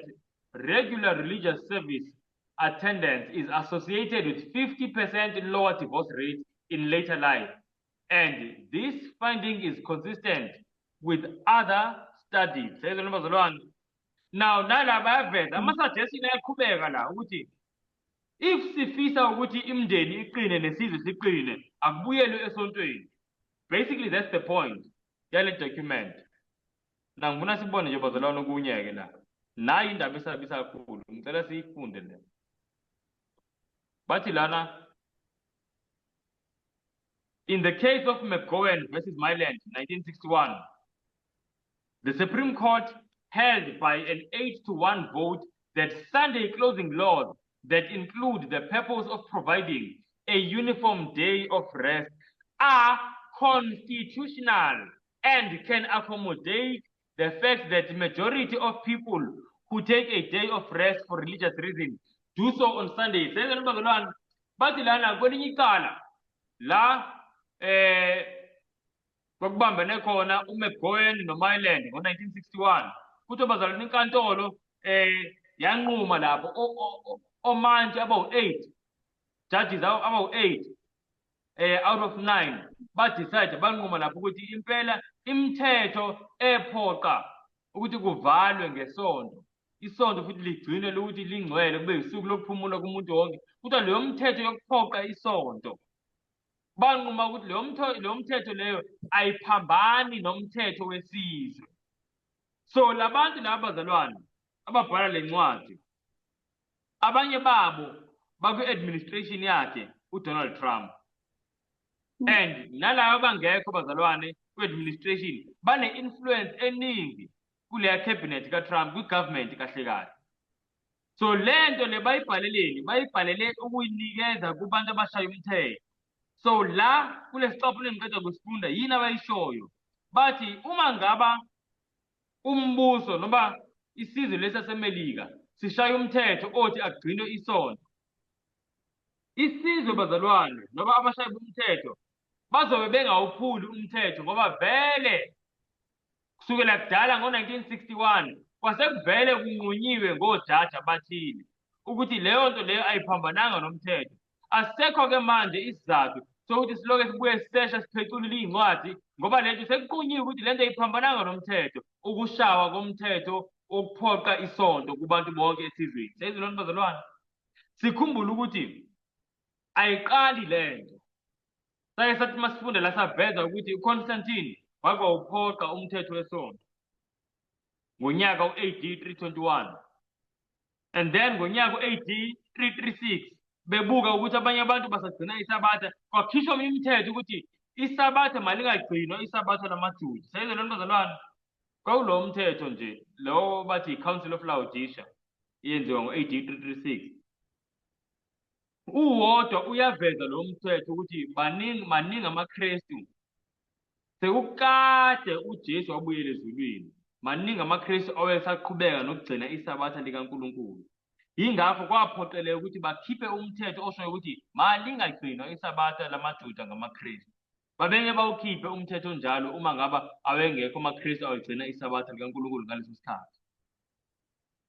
regular religious service attendance is associated with 50% lower divorce rate in later life. And this finding is consistent with other studies. Sayizwa bazalwane? Now nala bayaveza ama-suggestion ayaqhubeka la ukuthi if sifisa ukuthi imindeni iqine nesizwe siqine, akubuyelwe esontweni. Basically that's the point yale document. Na ngifuna sibone nje bazalwane okunye-ke la. Nayi indaba esabisa kakhulu, ngicela siyifunde le. Bathi lana, in the case of McGowan versus Myland, 1961, the Supreme Court held by an 8-1 vote that Sunday closing laws that include the purpose of providing a uniform day of rest are constitutional and can accommodate the fact that the majority of people who take a day of rest for religious reasons do so on Sunday. Sezona bazalwane, bathi lana kwelinye icala la kwakubambene khona uMcGowan noMyland ngo-1961, kuthi bazalwane inkantolo yanquma lapho omantshi abawu-8 judges abawu-8 out of 9 ba-decide, banquma lapho ukuthi impela imithetho ephoqa ukuthi kuvalwe ngesonto, isonto futhi ligcinwe ukuthi lingcwele, kube usuku lokuphumula kumuntu wonke, kodwa leyo mthetho yokuphoqa isonto, banquma ukuthi leyo mthetho leyo ayiphambani nomthetho wesizwe. So labantu laba bazalwane ababhala le ncwadi, abanye babo bakwi-administration yakhe uDonald Trump, and nalabo abangekho bazalwane kwi-administration bane-influence eningi kuleya cabinet kaTrump, kwi-government kahle kahle. So le nto le bayibhaleleni? Bayibhalele ukuyinikeza kubantu abashaya umthetho. So la kule sicaphulo engiqeda kusifunda, yini abayishoyo? Bathi uma ngaba umbuso noma isizwe lesi saseMelika sishaya umthetho othi akugcinwe isonto, isizwe bazalwane noma abashayi bomthetho bazobe bengawuphuli umthetho, ngoba vele kusukela kudala ngo-1961 kwasekuvele kunqunyiwe ngojaji abathile ukuthi leyo nto leyo ayiphambananga nomthetho. Asisekho-ke manje isizathu sokuthi siloke sibuye sisesha sipheculule iy'ncwadi, ngoba le nto sekuqunyiwe ukuthi le nto ayiphambananga nomthetho, ukushawa komthetho wokuphoqa isonto kubantu bonke esizweni. Seyizwe loo bazalwane, sikhumbule ukuthi ayiqali le nto. Saye sathi masifunda la saveza ukuthi uConstantine wake wawuphoqa umthetho wesonto ngonyaka u-AD 321, and then ngonyaka u-AD 336 bebuka ukuthi abanye abantu basagcina isabatha, kwakhishwa imithetho ukuthi isabatha malingagcinwa, isabatha lamaJuda. Sayizwe loo nto bazalwane? Kwakulowo mthetho nje lowo bathi i-Council of Laodicea, iyenziwa ngo-AD 336. Uwodwa uyaveza lo mthetho ukuthi baningi, maningi amaKristu, sekukade uJesu wabuyela ezulwini, maningi amaKristu awesaqhubeka nokugcina isabatha likaNkulunkulu. Yingakho kwaphoqeleka ukuthi bakhiphe umthetho oshoyo ukuthi malingagcinwa iSabatha lamaJuda ngamaKristu. Babenge bawukhiphe umthetho onjalo uma ngaba awengekho amaKristu awegcina iSabatha likaNkulunkulu ngaleso sikhathi.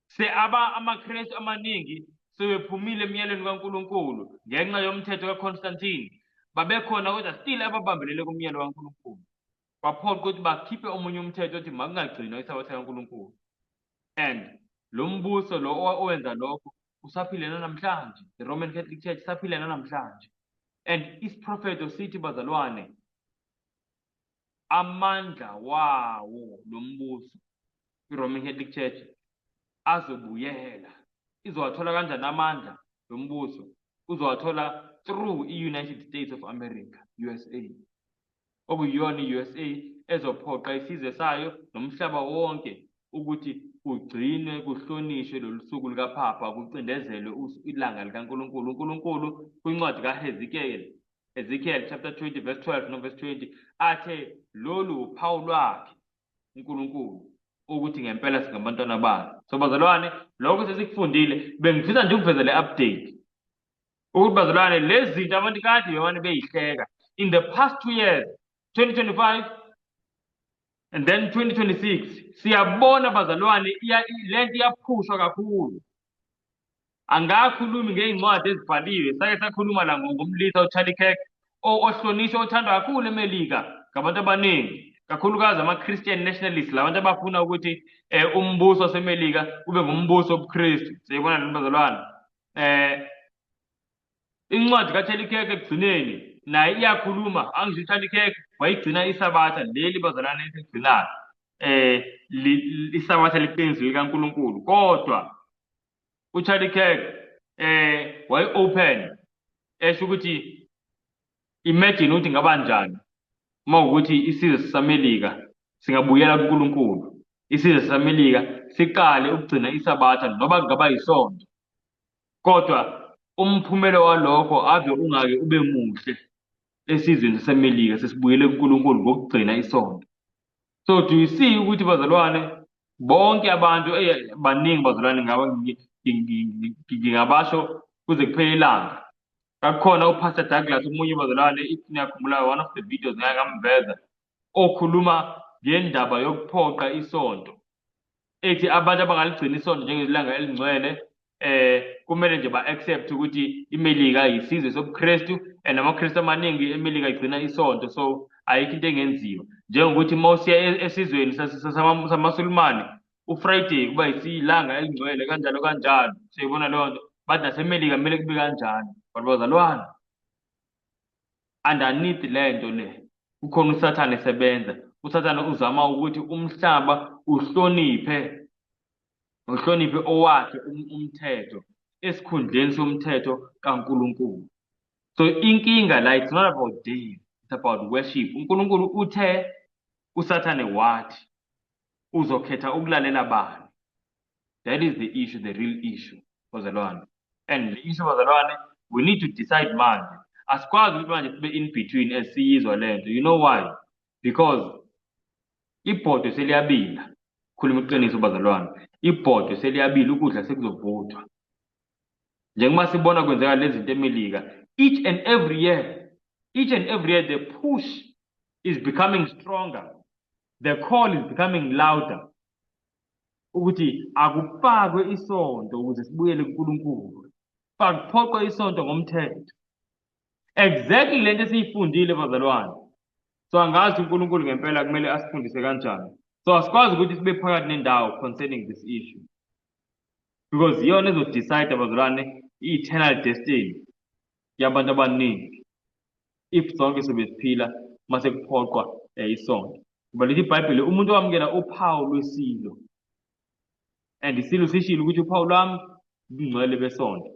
Se aba amaKristu amaningi sebephumile emyalweni kaNkulunkulu ngenxa yomthetho kaConstantine. Babekhona kodwa still ababambelele kumyalo kaNkulunkulu. Kwaphoqa ukuthi bakhiphe omunye umthetho othi makungagcinwa iSabatha likaNkulunkulu. And lo mbuso lo owenza lokho usaphile nanamhlanje, the Roman Catholic Church isaphile nanamhlanje. And isiprofetho sithi bazalwane, amandla wawo lo mbuso i-Roman Catholic Church azobuyela. Izowathola kanjani amandla lo mbuso? Uzowathola through i-United States of America, USA. Okuyiyona i-USA ezophoqa isizwe sayo nomhlaba wonke ukuthi kugcinwe kuhlonishwe lolu suku lukaPhapha, kucindezelwe ilanga likaNkulunkulu. UNkulunkulu kwincwadi kaHezekeli, Ezekiel chapter 20 verse 12 no verse 20, athe lolu uphawu lwakhe uNkulunkulu ukuthi ngempela singabantwana bakhe. So bazalwane, lokho sesikufundile, bengifisa nje ukuveza le update ukuthi bazalwane lezi zinto abantu kade bemane beyihleka in the past 2 years, 2025 and then 2026, siyabona bazalwane lento iyaphushwa kakhulu. Angakhulumi ngey'ncwadi ezibhaliwe, sake sakhuluma la ngomlisa uCharlie Kirk ohlonishwa, othandwa kakhulu eMelika ngabantu abaningi, kakhulukazi ama-Christian nationalists, labantu abafuna ukuthi umbuso waseMelika ube ngumbuso wobuKristu. Siyibona lento bazalwane. Incwadi kaCharlie Kirk ekugcineni naye iyakhuluma. Angisho uCharlie Kirk wayigcina iSabatha leli bazalwane esigcinayo, iSabatha liqiniso likaNkulunkulu, kodwa uCharlie Kirk waye open esho ukuthi imagine ukuthi ngaba njani uma ukuthi isizwe saseMelika singabuyela kuNkulunkulu, isizwe saseMelika siqale ukugcina iSabatha noma kungaba yisonto, kodwa umphumela walokho ave ungake ube muhle esizweni saseMelika sesibuyele kuNkulunkulu ngokugcina isonto. So do you see ukuthi bazalwane bonke abantu baningi bazalwane, ngaba ngingabasho kuze kuphele ilanga. Kakukhona uPastor Douglas omunye bazalwane, if niyakhumbula one of the videos ngake ngamveza, okhuluma ngendaba yokuphoqa isonto, ethi abantu abangaligcina isonto njengelanga elingcwele kumele nje ba-accept ukuthi iMelika yisizwe sobuKristu and amaKristu amaningi eMelika igcina isonto, so ayikho into engenziwa. Njengokuthi uma usiya esizweni samaSulumane, uFriday kuba ilanga elingcwele, kanjalo kanjalo. Siyibona leyo nto, bathi naseMelika kumele kube kanjalo. But bazalwane, underneath le nto le kukhona uSathane esebenza. USathane uzama ukuthi umhlaba uhloniphe owakhe umthetho esikhundleni somthetho kaNkulunkulu. So inkinga la, it's not about days, it's about worship. UNkulunkulu uthe, uSathane wathi, uzokhetha ukulalela bani? That is the issue, the real issue bazalwane. And the issue bazalwane, we need to decide manje. Asikwazi ukuthi manje sibe in between as siyizwa lento. You know why? Because ibhodwe seliyabila. Khuluma iqiniso bazalwane, ibhodwe seliyabila, ukudla sekuzovuthwa. Njengoba sibona kwenzeka lezi zinto eMelika each and every year, each and every year the push is becoming stronger, the call is becoming louder ukuthi akufakwe isonto ukuze sibuyele kuNkulunkulu, akuphoqwe isonto ngomthetho. Exactly lento esiyifundile bazalwane. So angazi uNkulunkulu ngempela kumele asifundise kanjani. So asikwazi ukuthi sibe phakathi nendawo concerning this issue because iyona ezodecide bazalwane i-eternal destiny yabantu abaningi if sonke sobe siphila mase kuphoqwa isonto. Ngoba lithi iBhayibheli umuntu owamukela uphawu lwesilo, and isilo sishilo ukuthi uphawu lwami ubungcwele besonto,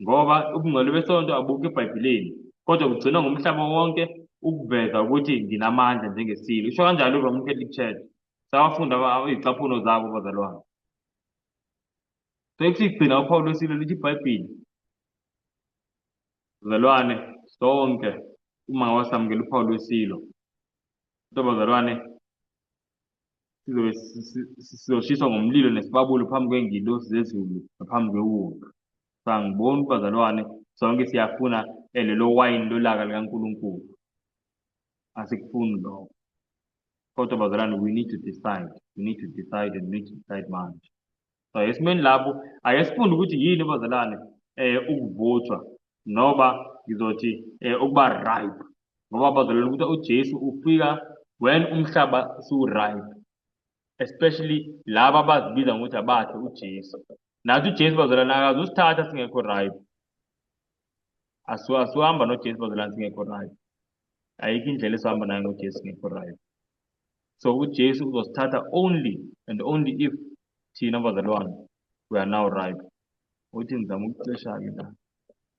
ngoba ubungcwele besonto abukho eBhayibhelini kodwa kugcinwa ngumhlaba wonke ukuveza ukuthi nginamandla njengesilo. Isho kanjalo i-Roman Catholic Church. Sawafunda izicaphuno zabo bazalwane. So ekusigcina uphawu lwesilo, lithi iBhayibheli bazalwane, sonke uma ngabe samukela uphawu lwesilo, kodwa bazalwane Sizobe sizoshiswa ngomlilo nesibabuli phambi kwengilosi zezulu ngaphambi kwewundlu. So angiboni bazalwane sonke siyafuna lelo wayini lolaka likaNkulunkulu. Asikufuni lokho. Kodwa bazalwane we need to decide. We need to decide and we need to decide manje. So esimeni lapho ake sifunde ukuthi yini bazalwane ukuvuthwa noba ngizothi ukuba ripe ngoba bazalwane ukuthi uJesu ufika when umhlaba su-ripe especially laba abazibiza ngokuthi abakhe uJesu. Nathi uJesu bazalwane akazusithatha singekho ripe. Asuhamba noJesu bazalwane singekho ripe. Ayikho indlela esihamba nayo ngoJesu singekho ripe. So uJesu uzosithatha only and only if thina bazalwane we are now ripe. Uthi ngizama ukucisha-ke la.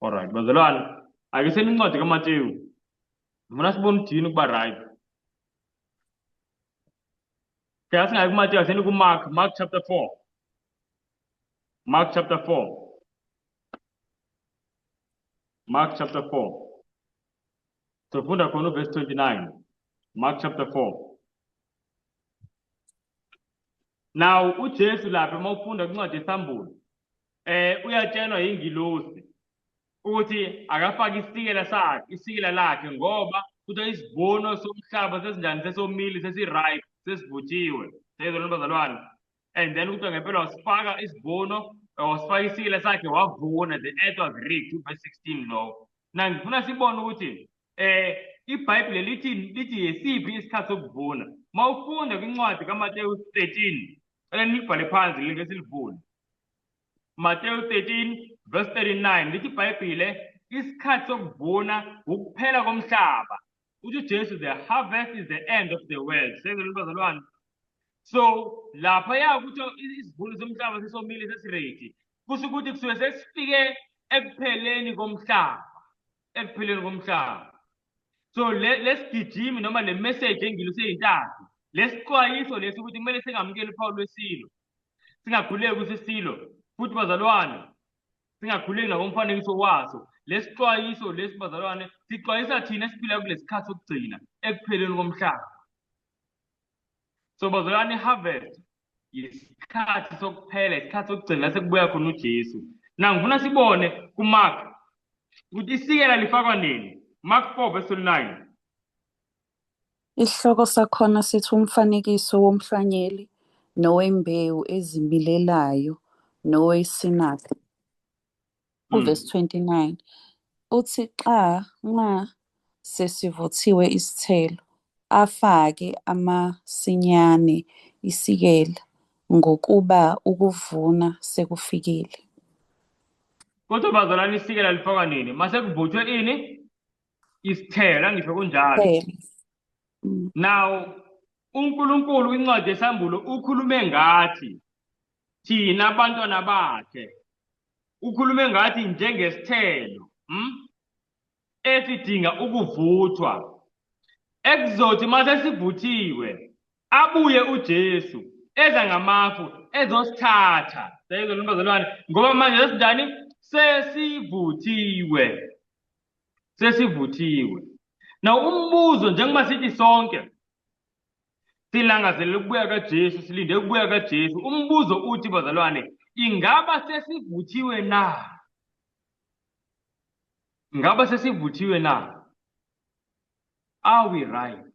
Alright bazalwane, ake seni incwadi kaMateyu. Ngifuna sibone ukuthi yini ukuba ripe. Kaya singayi kuMateyu, aseni kuMark, Mark chapter 4. Mark chapter 4. Mark chapter 4. Sofunda khona uverse 29. Mark chapter 4. Now uJesu lapha uma ufunda kwincwadi yeSambulo uyatshelwa yingilosi ukuthi akafake isikela sakhe, isikela lakhe ngoba kuthiwa isivuno somhlaba sesinjani, sesomile, sesi-ripe, sesivuthiwe. Seyizona bazalwane. And then kuthiwa ngempela wasifaka isivuno, wasifaka isikela sakhe wavuna, the earth was reaped, verse 16 lowo. Na ngifuna sibone ukuthi iBhayibheli lithi yesiphi isikhathi sokuvuna. Mawufunda kwincwadi kaMateyu 13, cela nilibhale phansi like silivule. Mateyu 13 verse 39 lithi iBhayibhile isikhathi sokuvuna ukuphela komhlaba. Uthi uJesu the harvest is the end of the world. Sezwe bazalwane. So lapha ya ukuthi isivuno somhlaba sesomile sesiready. Kusho ukuthi kusuke sesifike ekupheleni komhlaba. Ekupheleni komhlaba. So lesigijimi noma le message engiluse intathu. Lesixwayiso lesi ukuthi kumele singamukeli uphawu lwesilo. Singakhuleki kusisilo futhi bazalwane singakhuleki nakomfanekiso waso. Lesixwayiso lesi bazalwane sixwayisa thina esiphila kulesikhathi sokugcina ekupheleni komhlaba. So bazalwane harvest isikhathi sokuphela, isikhathi sokugcina sekubuya khona uJesu. Na ngifuna sibone kuMark ukuthi isikela lifakwa nini. Mark 4 verse 29. Isihloko sakhona sithi umfanekiso womhlwanyeli nowembewu ezimilelayo nowesinaphi. Uverse 29 uthi xa nxa sesivuthiwe isithelo afake amasinyane isikela ngokuba ukuvuna sekufikile. Kodwa bazalwane isikela lifakwa nini? Mase kuvuthwe ini? Isithelo, angisho kunjalo. Now uNkulunkulu kwincwadi yeSambulo ukhulume ngathi thina abantwana bakhe, ukhulume ngathi njengesithelo esidinga ukuvuthwa, ekuzothi mase sivuthiwe abuye uJesu eza ngamafu ezosithatha. Seyizona bazalwane, ngoba manje sesinjani? Sesivuthiwe. Sesivuthiwe. Now umbuzo, njengoba sithi sonke silangazelela ukubuya kaJesu, silinde ukubuya kaJesu, umbuzo uthi bazalwane, ingaba sesivuthiwe na? Ingaba sesivuthiwe na? Are we right?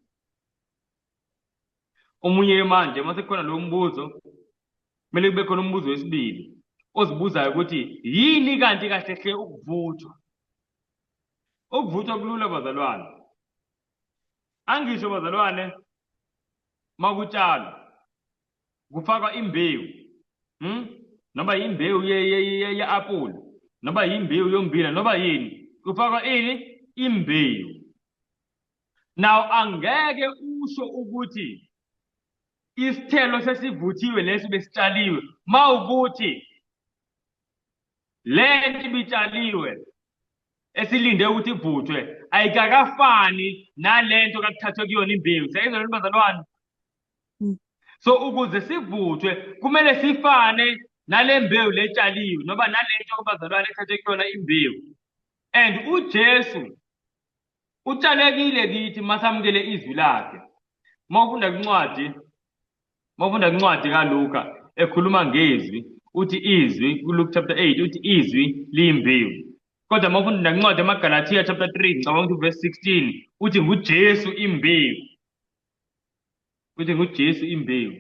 Omunye manje mase kukhona lo mbuzo, kumele kube khona umbuzo wesibili ozibuzayo ukuthi yini kanti kahle hle ukuvuthwa? Ukuvuthwa kulula bazalwane. Angisho bazalwane, makutshalwa kufakwa imbewu, noma imbewu ye-apple, noma imbewu yombila, noma yini, kufakwa ini? Imbewu. Now angeke usho ukuthi isithelo sesivuthiwe lesi besitshaliwe mawukuthi lento ibitshaliwe esilinde ukuthi ivuthwe ayikakafani nalento kakuthathwe kuyona imbewu. Siyayizwa bazalwane? So ukuze sivuthwe kumele sifane nale mbewu letshaliwe noma nalento bazalwane ethathwe kuyona imbewu. And uJesu utshalekile kithi masamukele izwi lakhe. Mawufunda kwincwadi Uma ufunda incwadi kaLuka ekhuluma ngezwi, uthi izwi kuLuke chapter 8 uthi izwi liyimbewu. Kodwa uma ufunda nakuncwadi yamaGalathiya chapter 3 ngicabanga ukuthi verse 16 uthi nguJesu imbewu. Uthi nguJesu imbewu.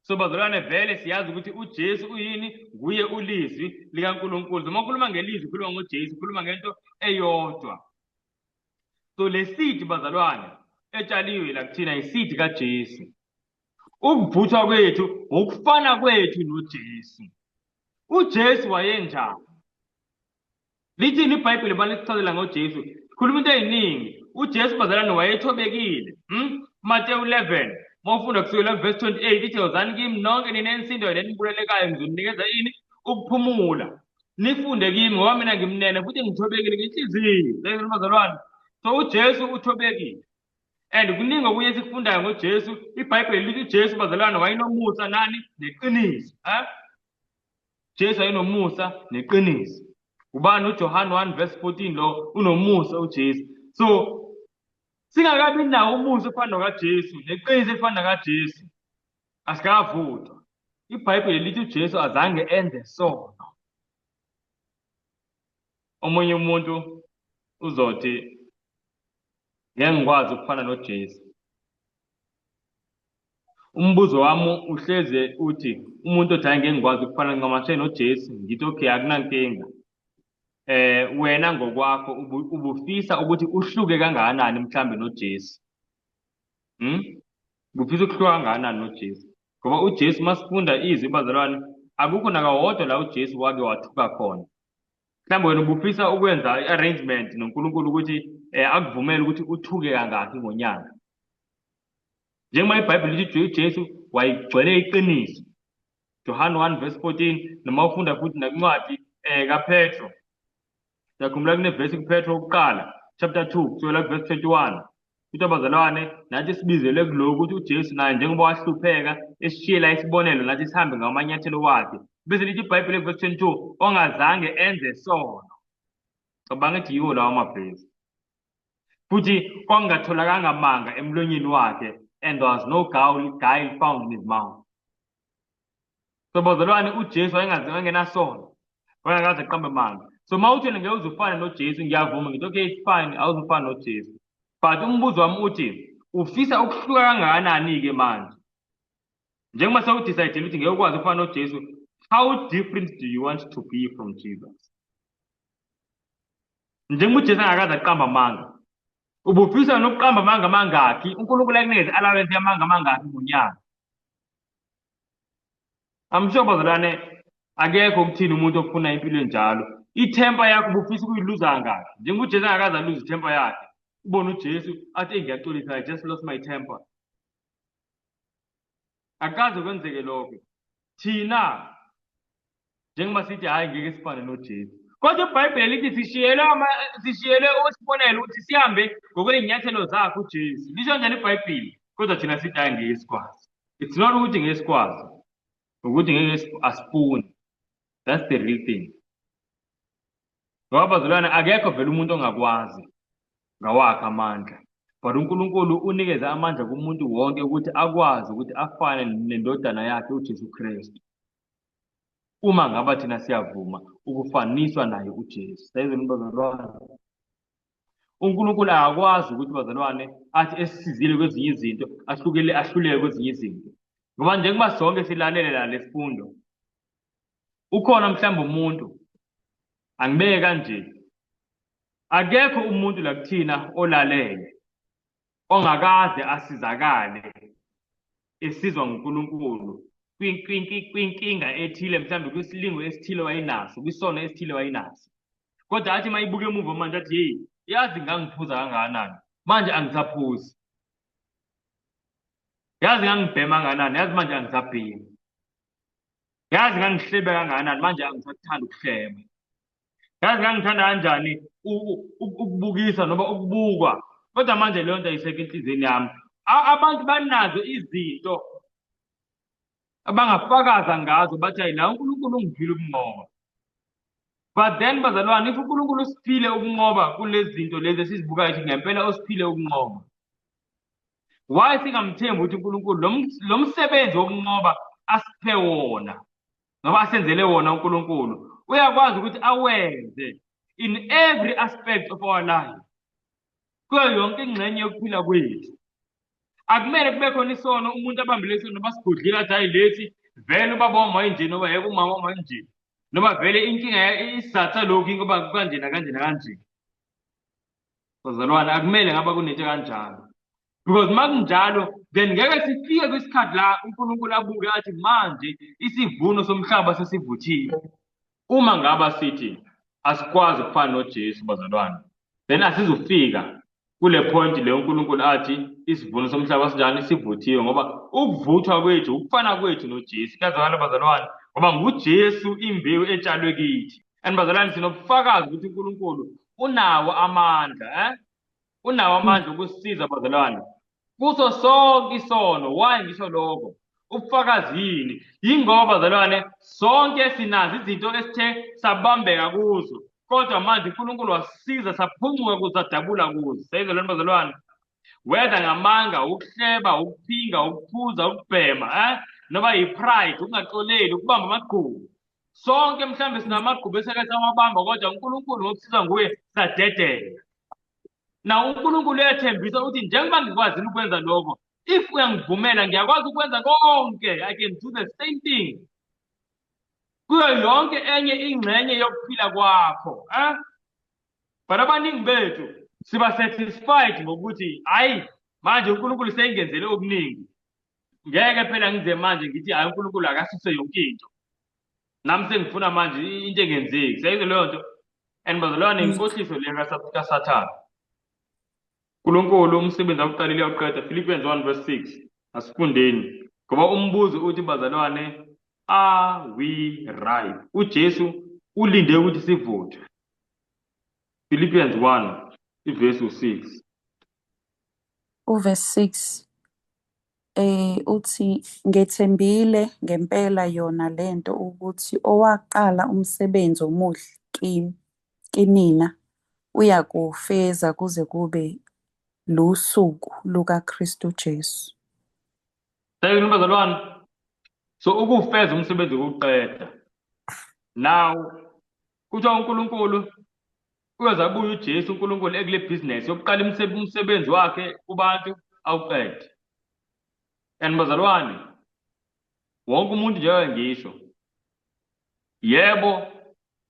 So bazalwane vele siyazi ukuthi uJesu uyini, nguye ulizwi likaNkulunkulu. Uma ukhuluma ngelizwi ukhuluma ngoJesu, ukhuluma ngento eyodwa. So le seed bazalwane etshaliwe la kuthina iseed kaJesu. Ukuvuthwa kwethu ukufana kwethu noJesu. UJesu wayenjani? Lithini iBhayibheli balisichazela ngoJesu? Khuluma into eziningi. uJesu bazalwane wayethobekile. Mateyu 11 uma ufunda kusukela verse 28 ithi wozani kimi nonke nina enisindayo nenibulelekayo ngizoninikeza ini? Ukuphumula. Nifunde kimi ngoba mina ngimnene futhi ngithobekile ngenhliziyo. Lezi bazalwane. So uJesu uthobekile. And kuningi okunye esikufundayo ngoJesu. IBhayibheli lithi uJesu bazalwane wayenomusa nani neqiniso. Eh? Jesu wayenomusa neqiniso. Ubani uJohane 1 verse 14 lo unomusa uJesu. So singakabi nawo umusa ofana nokaJesu neqiniso elifana nakaJesu asikavuthwa. IBhayibheli lithi uJesu azange enze sono. Omunye umuntu uzothi ngeke ngikwazi ukufana noJesu. Umbuzo wami uhleze uthi umuntu othi hayi ngeke ngikwazi ukufana ncamashe noJesu, ngithi okay akunankinga. Wena ngokwakho ubufisa ukuthi uhluke kangakanani mhlambe noJesu? Ubufisa ukuhluka kangakanani noJesu? Ngoba uJesu masifunda izwi bazalwane akukho nakawodwa la uJesu wake wathuka khona. Mhlawumbe wena ubufisa ukwenza i-arrangement noNkulunkulu ukuthi akuvumele ukuthi uthuke kangakhi ngonyaka. Njengoba iBhayibheli lithi uJesu wayigcwele iqiniso. Johane 1 verse 14 noma ufunda futhi nakuncwadi kaPetro. Siyakhumbula kunevesi kuPetro wokuqala chapter 2 kusukela kuverse 21. Kuthi abazalwane nathi sibizelwe kulokhu ukuthi uJesu naye njengoba wahlupheka esishiyela isibonelo nathi sihambe ngamanyathelo wakhe. Bese lithi iBhayibheli kuverse 22 ongazange enze sono. Cabanga ukuthi yiwo lawo mavesi. Futhi kwakungatholakanga manga emlonyeni wakhe and there was no guile found in his mouth. So bazalwane uJesu wayengenasono. Wayengakaze aqambe manga. So uma uthi ngeke uze ufane noJesu ngiyavuma ngithi okay it's fine awuzufana noJesu. But umbuzo wami uthi ufisa ukuhluka kangakanani ke manje? Njengoba sewudecide ukuthi ngeke ukwazi ukufana noJesu, how different do you want to be from Jesus? Njengoba uJesu angakaze aqamba amanga, ubufisa nokuqamba amanga amangakhi? uNkulunkulu akunikeze allowance yamanga amangakhi ngonyaka? I'm sure bazalwane akekho ukuthini umuntu ofuna impilo enjalo. Ithemba yakho ubufisa ukuyiluza kangaki? Njengoba uJesu angakaze aluze ithemba yakhe. Ubone uJesu athi ngiyaxolisa I just lost my temper. Akaze kwenzeke lokho. Thina njengoba sithi hayi ngeke sifane noJesu. Kodwa iBhayibheli lithi sishiyelwe sishiyelwe isibonelo ukuthi sihambe ngokwey'nyathelo zakhe uJesu. Lisho njalo iBhayibheli. Kodwa thina sithi hayi ngeke sikwazi. It's not ukuthi ngeke sikwazi. Ukuthi ngeke asifuni. That's the real thing. Ngoba bazalwane akekho vele umuntu ongakwazi ngawakhe amandla. But uNkulunkulu unikeze amandla kumuntu wonke ukuthi akwazi ukuthi afane nendodana yakhe uJesu Kristu. Uma ngaba thina siyavuma ukufaniswa naye uJesu. Sayizweni bazalwane. uNkulunkulu akakwazi ukuthi bazalwane athi esisizile kwezinye izinto ahlukele ahluleke kwezinye izinto. Ngoba njengoba sonke silalele la lesifundo ukhona mhlawumbe umuntu angibeke kanje akekho umuntu la kuthina olalele ongakaze asizakale esizwa nguNkulunkulu kwinkinga ethile mhlawumbe kwisilingo esithile wayenaso kwisono esithile wayenaso kodwa athi mayibuka emuva manje athi hey yazi ngangiphuza kangakanani manje angisaphuzi yazi ngangibhema kangakanani yazi manje angisabhemi yazi ngangihlebe kangakanani manje angisakuthanda ukuhleba yazi ngangithanda kanjani ukubukisa noma ukubukwa kodwa manje leyo nto ayisekho enhliziyweni yami. Abantu banazo izinto abangafakaza ngazo bathi hayi la uNkulunkulu ungiphile ukunqoba. But then bazalwane if uNkulunkulu usiphile ukunqoba kulezi zinto lezi esizibukayo ukuthi ngempela usiphile ukunqoba. Why singamthembi ukuthi uNkulunkulu lo msebenzi wokunqoba asiphe wona, ngoba asenzele wona uNkulunkulu, uyakwazi ukuthi awenze in every aspect of our life, kuyo yonke ingxenye yokuphila kwethu. Akumele kube khona isono umuntu abambile isono noma sigodlile athi hayi lethi vele ubaba wami wayenje noma yebo umama wami wayenje noma vele inkinga isizathu salokhu ingoba kanje nakanje nakanje. Bazalwane, akumele ngaba kunento kanjalo, because uma kunjalo then ngeke sifike kwisikhathi la uNkulunkulu abuke athi manje isivuno somhlaba sesivuthiwe. Uma ngaba sithi asikwazi ukufana noJesu, bazalwane, then asizufika kule point le uNkulunkulu athi isivuno somhlaba sinjani, sivuthiwe, ngoba ukuvuthwa kwethu ukufana kwethu noJesu. Kuyazwakala bazalwane, ngoba nguJesu imbewu etshalwe kithi. And bazalwane, sinobufakazi ukuthi uNkulunkulu unawo amandla, unawo amandla ukusisiza bazalwane kuso sonke isono. Why ngisho lokho? Ubufakazi yini? Yingoba bazalwane sonke sinazo izinto esithe sabambeka kuzo, kodwa manje uNkulunkulu wasisiza saphuncuka kuzo, sadabula kuzo. Sayizwa bazalwane, whether ngamanga, ukuhleba, ukuphinga, ukuphuza, ukubhema, noma yi-pride, ukungaxoleli, ukubamba amagqubu. Sonke mhlambe sinamagqubu esake sawabamba, kodwa uNkulunkulu ngokusiza nguye sadedela. Na uNkulunkulu uyathembisa ukuthi njengoba ngikwazile ukwenza lokho, if uyangivumela ngiyakwazi ukwenza konke. I can do the same thing kuyo yonke enye ingxenye yokuphila kwakho. But abaningi bethu siba satisfied ngokuthi hayi manje uNkulunkulu seyingenzele okuningi, ngeke phela ngize manje ngithi hayi uNkulunkulu akasuse yonke into, nami sengifuna manje into engenzeki. Siyayizwa leyo nto? And bazalwane, inkohliso le kaSathane. uNkulunkulu umsebenzi awuqalile uyawuqeda. Philippians 1 verse 6, asifundeni, ngoba umbuzo uthi bazalwane, are we ripe? uJesu ulinde ukuthi sivuthwe. Philippians 1 ivesi 6. Uverse 6 uthi ngethembile ngempela yona lento ukuthi owaqala umsebenzi omuhle kimi kinina uyakuwufeza kuze kube lusuku lukaKristu Jesu. Sayini bazalwane, so ukufeza umsebenzi ukuqeda. Now kuthiwa uNkulunkulu uyoze abuye uJesu, uNkulunkulu ekule business yokuqala umsebenzi wakhe kubantu awuqede. And bazalwane, wonke umuntu njengoba ngisho, yebo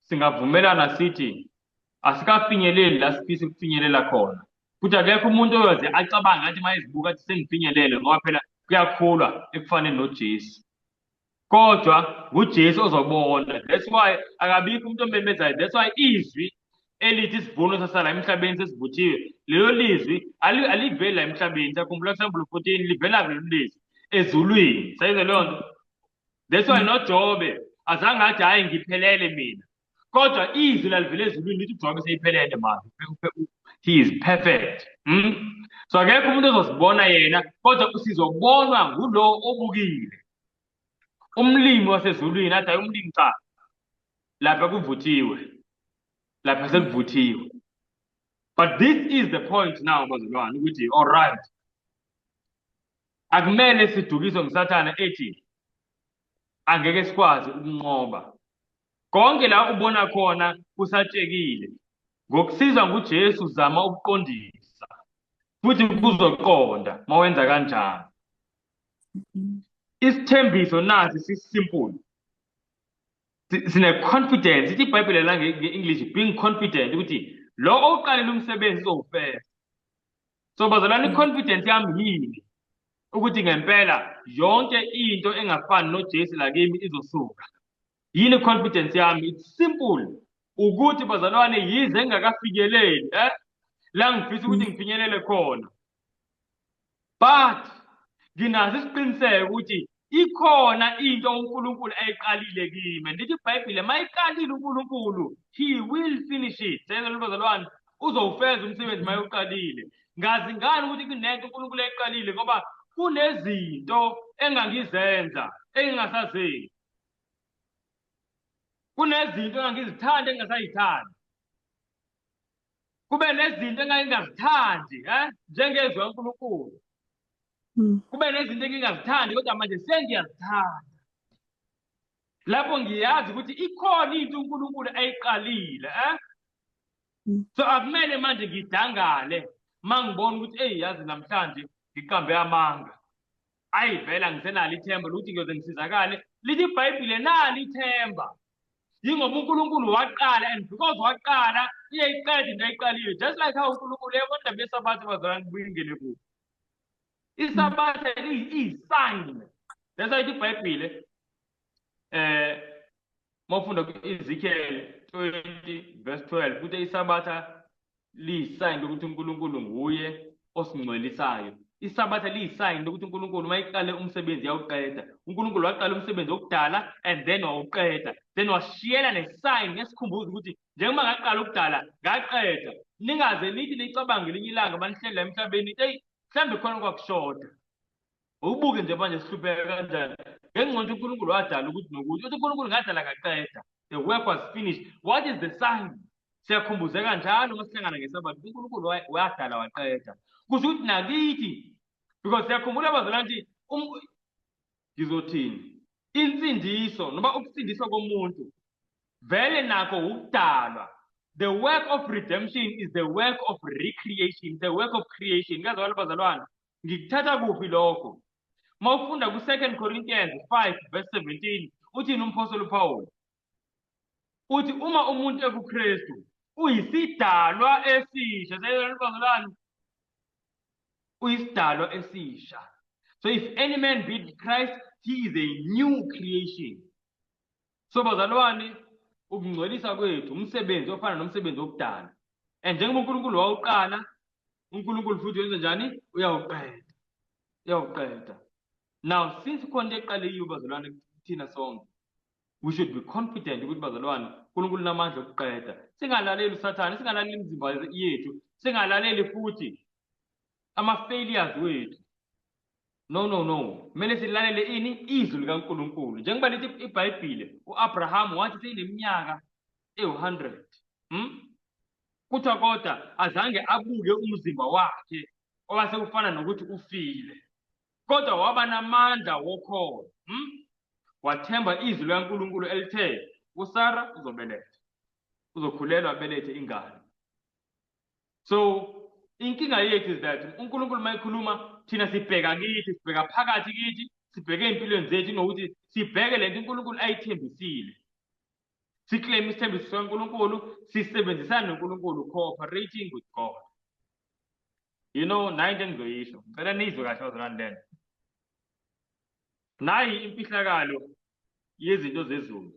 singavumelana sithi asikafinyeleli la sifisa ukufinyelela khona, futhi akekho umuntu oyoze acabange athi uma ezibuka athi sengifinyelele, ngoba phela kuyakhulwa ekufaneni noJesu. Kodwa nguJesu ozobona. That's why akabikho umuntu omemezayo. That's why izwi elithi isivuno sasala emhlabeni sesivuthiwe, lelo lizwi aliveli la emhlabeni. Siyakhumbula kuSambulo 14, livela lelo lizwi ezulwini. Sayizwa leyo nto? That's why noJobe azange athi hayi ngiphelele mina, kodwa izwi lalivela ezulwini lithi uJobe seyiphelele manje, he is perfect. So akekho umuntu ozosibona yena, kodwa sizobonwa ngulo obukile, umlimi wasezulwini, athi hayi umlimi cha, lapha kuvuthiwe, lapha sekuvuthiwe. But this is the point now bazalwane, ukuthi all right, akumele sidukiswe nguSathane ethi angeke sikwazi ukunqoba. Konke la ubona khona kusatshekile, ngokusizwa nguJesu zama ukuqondisa, futhi kuzoqonda mawenza kanjalo. Isithembiso nasi sisimple, sine confidence. Ithi iBhayibheli la nge-English, being confident ukuthi lo owuqalile umsebenzi uzowufeza. So bazalwane, i-confidence yami yini? Ukuthi ngempela yonke into engafani noJesu la kimi izosuka. Yini i-confidence yami? It's simple, ukuthi bazalwane, yize engakafinyeleli la ngifisa ukuthi ngifinyelele khona, but nginaso isiqiniseko ukuthi ikhona into uNkulunkulu ayiqalile kimi. Ndithi iBhayibhile mayiqalile uNkulunkulu, he will finish it. Sayizwa bazalwane, uzowufeza umsebenzi mayuqalile. Ngazi ngani ukuthi kunento uNkulunkulu ayiqalile? Ngoba kunezinto engangizenza engingasazenzi, kunezinto engangizithanda engingasayithandi, kube nezinto engangingazithandi njengezwi kaNkulunkulu. Kube nezinto engingazithandi kodwa manje sengiyazithanda. Lapho ngiyazi ukuthi ikhona into uNkulunkulu ayiqalile, eh? So akumele manje ngidangale mangibona ukuthi eyi yazi namhlanje ngiqambe amanga. Ayi vele angisenalo ithemba lokuthi ngiyoze ngisizakale. Lithi iBhayibhile nali ithemba. Yingoba uNkulunkulu waqala and because waqala uyayiqeda into ayiqalile. Just like how uNkulunkulu yabona indaba yeSabatha bazalwane buye ingene kuphi. ISabatha iyi-sign. That's why ithi iBhayibhile mawufunda ku-Ezekiel 20 verse 12 ukuthi iSabatha liyisign lokuthi uNkulunkulu nguye osingcwelisayo. ISabatha liyisign lokuthi uNkulunkulu uma eqale umsebenzi uyawuqeda. uNkulunkulu waqala umsebenzi wokudala and then wawuqeda. Then washiyela nesign nesikhumbuzo ukuthi njengoba ngaqala ukudala ngaqeda. Ningaze nithi nicabange ngelinye ilanga manihleli la emhlabeni eyi mhlawumbe khona kwakushoda. Ubuke nje manje sihlupheka kanjani. Ngenxa yokuthi uNkulunkulu wadala ukuthi nokuthi. Uthi uNkulunkulu ngadala ngaqeda. The work was finished. What is the sign? Siyakhumbuzeka njalo uma sihlangana ngeSabatha ukuthi uNkulunkulu wadala waqeda. Kusho ukuthi nakithi because siyakhumbula abazalwane ukuthi ngizothini? Insindiso noma ukusindiswa komuntu vele nakho ukudalwa. The work of redemption is the work of recreation, the work of creation. Kazwakala bazalwane, ngikuthatha kuphi lokho? Mawufunda ku-2 Corinthians 5 verse 17 uthini umpostoli uPaul? Uthi uma umuntu ekuKristu uyisidalwa esisha. Seyizwa bazalwane? Uyisidalwa esisha. So if any man be in Christ, he is a new creation. So bazalwane, ukungcwelisa kwethu umsebenzi ofana nomsebenzi wokudala. And njengoba uNkulunkulu wawuqala, uNkulunkulu futhi wenza njani? Uyawuqeda. Uyawuqeda. Now since khona into eqaliwe bazalwane kuthina sonke, we should be confident ukuthi bazalwane uNkulunkulu unamandla okuqeda. Singalaleli uSathane, singalaleli imizimba yethu, singalaleli futhi ama-failures wethu. No, no, no. Kumele silalele ini? Izwi likaNkulunkulu. Njengoba lithi iBhayibhile, uAbraham wathi seyineminyaka ewu-100. Kuthiwa kodwa azange abuke umzimba wakhe owase ufana nokuthi ufile. Kodwa waba namandla wokholo. Wathemba izwi likaNkulunkulu elithe uSara uzobeletha. Uzokhulelwa abelethe ingane. So inkinga yethu is that uNkulunkulu uma ekhuluma thina sibheka kithi, sibheka phakathi kithi, sibheke ey'mpilweni zethu kunokuthi sibheke lento uNkulunkulu ayithembisile. Siclaim isithembiso sikaNkulunkulu, sisebenzisane noNkulunkulu, cooperating with God. You know, nayi into engizoyisho. Ngicela niyizwe kahle bazalwane lento. Nayi imfihlakalo yezinto zezulu.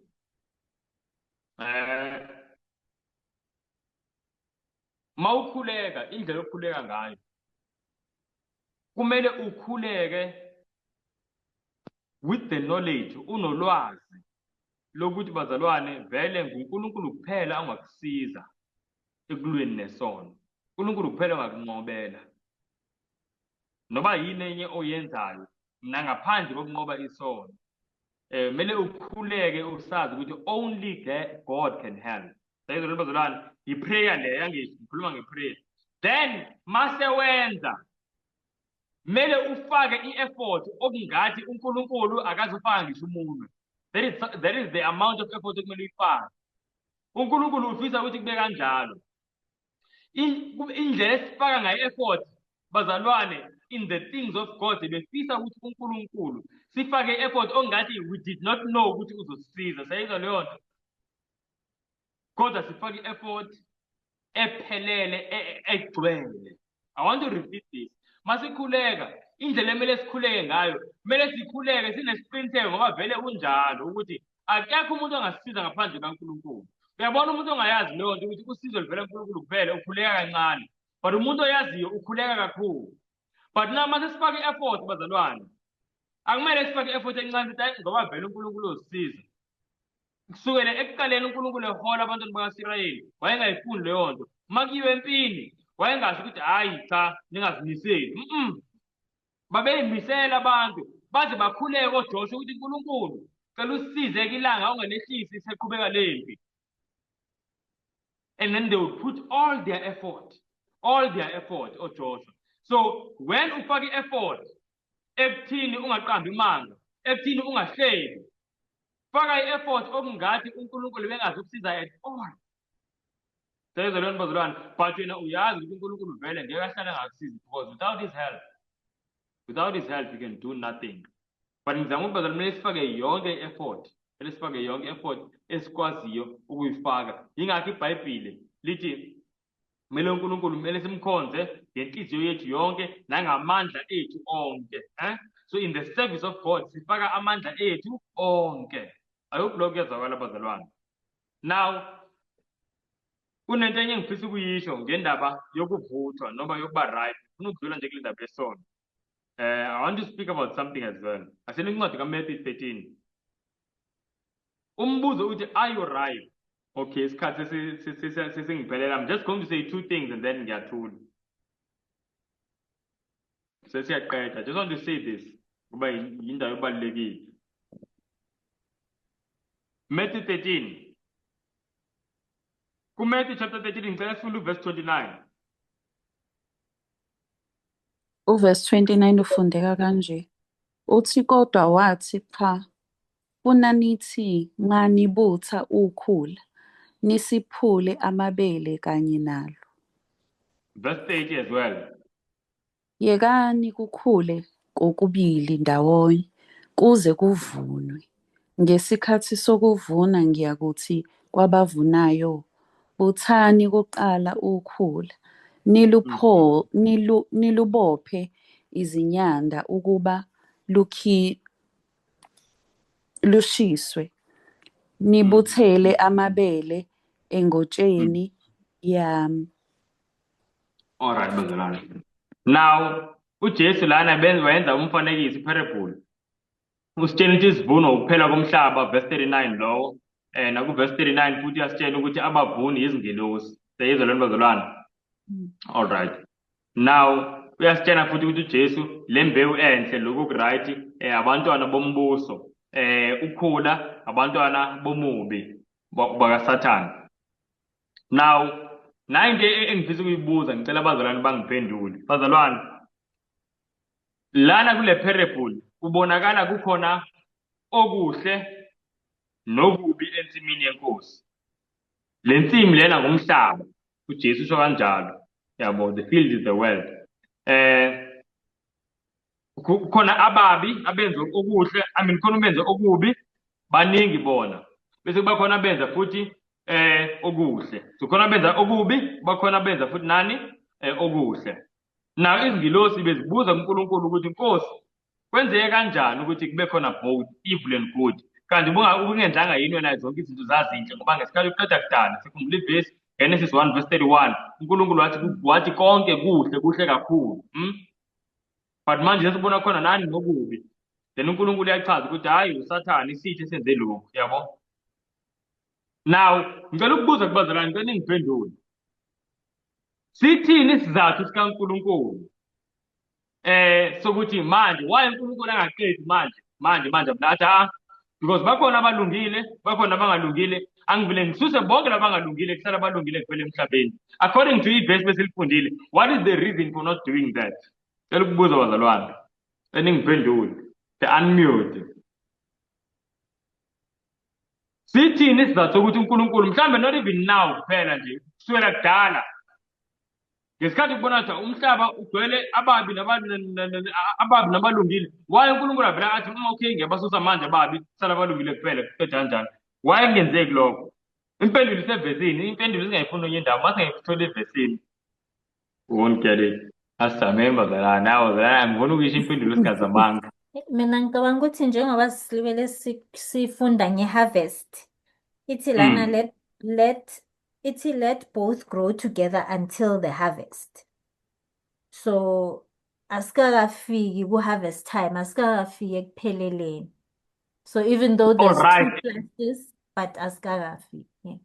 Mawukhuleka, indlela okhuleka ngayo kumele ukhuleke with the knowledge, unolwazi lokuthi bazalwane vele nguNkulunkulu kuphela ongakusiza ekulweni nesono. uNkulunkulu kuphela ongakunqobela. Noba yini enye oyenzayo nangaphandle kokunqoba isono. Kumele ukhuleke usazi ukuthi only God can help. Sayizwa bazalwane, i-prayer le yangisho, ngikhuluma nge-prayer. Then mase wenza kumele ufake i-effort okungathi uNkulunkulu akazufaka ngisho umunwe. That is the amount of effort okumele uyifake. uNkulunkulu ufisa ukuthi kube kanjalo. Indlela esifaka ngayo effort bazalwane in the things of God, befisa ukuthi uNkulunkulu sifake effort ongathi we did not know ukuthi uzosisiza. Sayizwa leyo nto? Kodwa sifake effort ephelele egcwele. I want to repeat this. Masikhuleka, indlela emele sikhuleke ngayo, kumele sikhuleke sinesiqiniseko ngoba vele kunjalo ukuthi akekho umuntu ongasisiza ngaphandle kaNkulunkulu. Uyabona umuntu ongayazi leyo nto ukuthi usizo luvela kuNkulunkulu kuphela ukhuleka kancane. But umuntu oyaziyo ukhuleka kakhulu. But now mase sifake i-effort bazalwane. Akumele sifake i-effort encane sithi hayi ngoba vele uNkulunkulu uzosiza. Kusukela ekuqaleni uNkulunkulu ehola abantwana bakaSirayeli, wayengayifuni leyo nto. Uma kuyiwe empini, wayengasho ukuthi hhayi cha ningazimiseli. Babeyimisela abantu baze bakhuleke oJoshua ukuthi uNkulunkulu cela usisize-ke ilanga ungalehlisi iseqhubeka lempi. And then they would put all their effort, all their effort oJoshua. So when ufake i-effort Ekuthini ungaqambi imanga, ekuthini ungahleli. Faka i-effort okungathi uNkulunkulu bengazukusiza at all. Seyizwa leyo bazalwane, but wena uyazi ukuthi uNkulunkulu vele ngeke ahlale angakusizi because without his help you can do nothing. But ngizama ukuthi, bazalwane, kumele sifake yonke i-effort, kumele sifake yonke i-effort esikwaziyo ukuyifaka. Yingakho iBhayibhile lithi kumele uNkulunkulu kumele simkhonze ngenhliziyo yethu yonke nangamandla ethu onke, eh? So in the service of God sifaka amandla ethu onke. I hope lokho kuyazwakala, bazalwane. Now kunento enye engifisa ukuyisho ngendaba yokuvuthwa noma yokuba right. Ngifuna ukudlula nje kule ndaba yesono. I want to speak about something as well. Asene incwadi kaMatthew 13. Umbuzo uthi, are you right? Okay, isikhathi sesingiphelela. I'm just going to say two things and then ngiyathula. Sesiyaqeda. I just want to say this kuba yindawo ebalulekile. Matthew 13. KuMatthew chapter 13, ngicela sifunde uverse 29. Uverse 29 ufundeka kanje. Uthi, kodwa wathi, cha, funa nithi nxa nibutha ukhula, nisiphule amabele kanye nalo. Verse 30 as well. Yekani kukhule kokubili ndawonye kuze kuvunwe. Ngesikhathi sokuvuna ngiyakuthi kwabavunayo, buthani kuqala ukhula, nilupho nilu nilubophe izinyanda ukuba lukhi lushiswe, nibuthele amabele engotsheni yami. All right, bazalwane. Now, uJesu lana benza wenza umfanekiso, iparable. Usitshela ukuthi isivuno ukuphela komhlaba, verse 39 lowo. Naku verse 39 futhi uyasitshela ukuthi abavuni izingelosi. Siyizwa lento, bazalwane? All right. Now, uyasitshela futhi ukuthi uJesu le mbewu enhle, lokhu right, abantwana bombuso, ukhula abantwana bomubi bakaSathane. Now, nayi into engifisa ukuyibuza, ngicela abazalwane bangiphendule. Bazalwane, lana kule parable kubonakala kukhona okuhle nokubi ensimini yenkosi. Le nsimi lena ngumhlaba. uJesu usho kanjalo. Yabo, the field is the world. Kukhona ababi abenza okuhle, I mean, khona ubenze okubi, baningi bona. Bese kuba khona abenza futhi okuhle. So khona abenza okubi, bakhona abenza futhi nani okuhle. Now izingilosi bezibuza kuNkulunkulu ukuthi, Nkosi, kwenzeke kanjani ukuthi kube khona both evil and good? Kanti ubungenzanga yini wena zonke izinto zazinhle? Ngoba ngesikhathi uqeda kudala, sikhumbula ivesi Genesis 1 verse 31, uNkulunkulu wathi konke kuhle, kuhle kakhulu. But manje sesibona khona nani nokubi. Then uNkulunkulu uyachaza ukuthi hayi, uSathane isitha esenze lokhu, yabo. Now, ngicela ukubuza kubazalwane, ngicela ningiphendule. Sithini isizathu sikaNkulunkulu sokuthi manje why uNkulunkulu angaqedi manje athi, ah, because bakhona abalungile, bakhona abangalungile, angivele ngisuse bonke labangalungile, kusala abalungile kuphela emhlabeni, according to ivesi besilifundile? What is the reason for not doing that? Cela ukubuza, bazalwane, eningiphendule, the unmute. Sithini isizathu sokuthi uNkulunkulu mhlambe, not even now kuphela nje, kusukela kudala ngesikhathi kubona ukuthi umhlaba ugcwele ababi ababi nabalungile, why uNkulunkulu avela athi, okay, ngiyabasusa manje ababi, kusala abalungile kuphela, kuqeda kanjani?" Why kungenzeki lokho? Impendulo isevesini. Impendulo singayifuni enye indawo, mase ngayithola evesini, we won't get it. Asizameni, bazalwane. Nawe, bazalwane, ngifuna ukuyisho impendulo singazamanga. Mina ngicabanga ukuthi njengoba silibele sifunda nge-harvest, ithi lana let ithi let both grow together until the harvest. So asikakafiki ku-harvest time, asikakafiki ekupheleleni. So even though there's two classes, but asikakafiki. Yeah.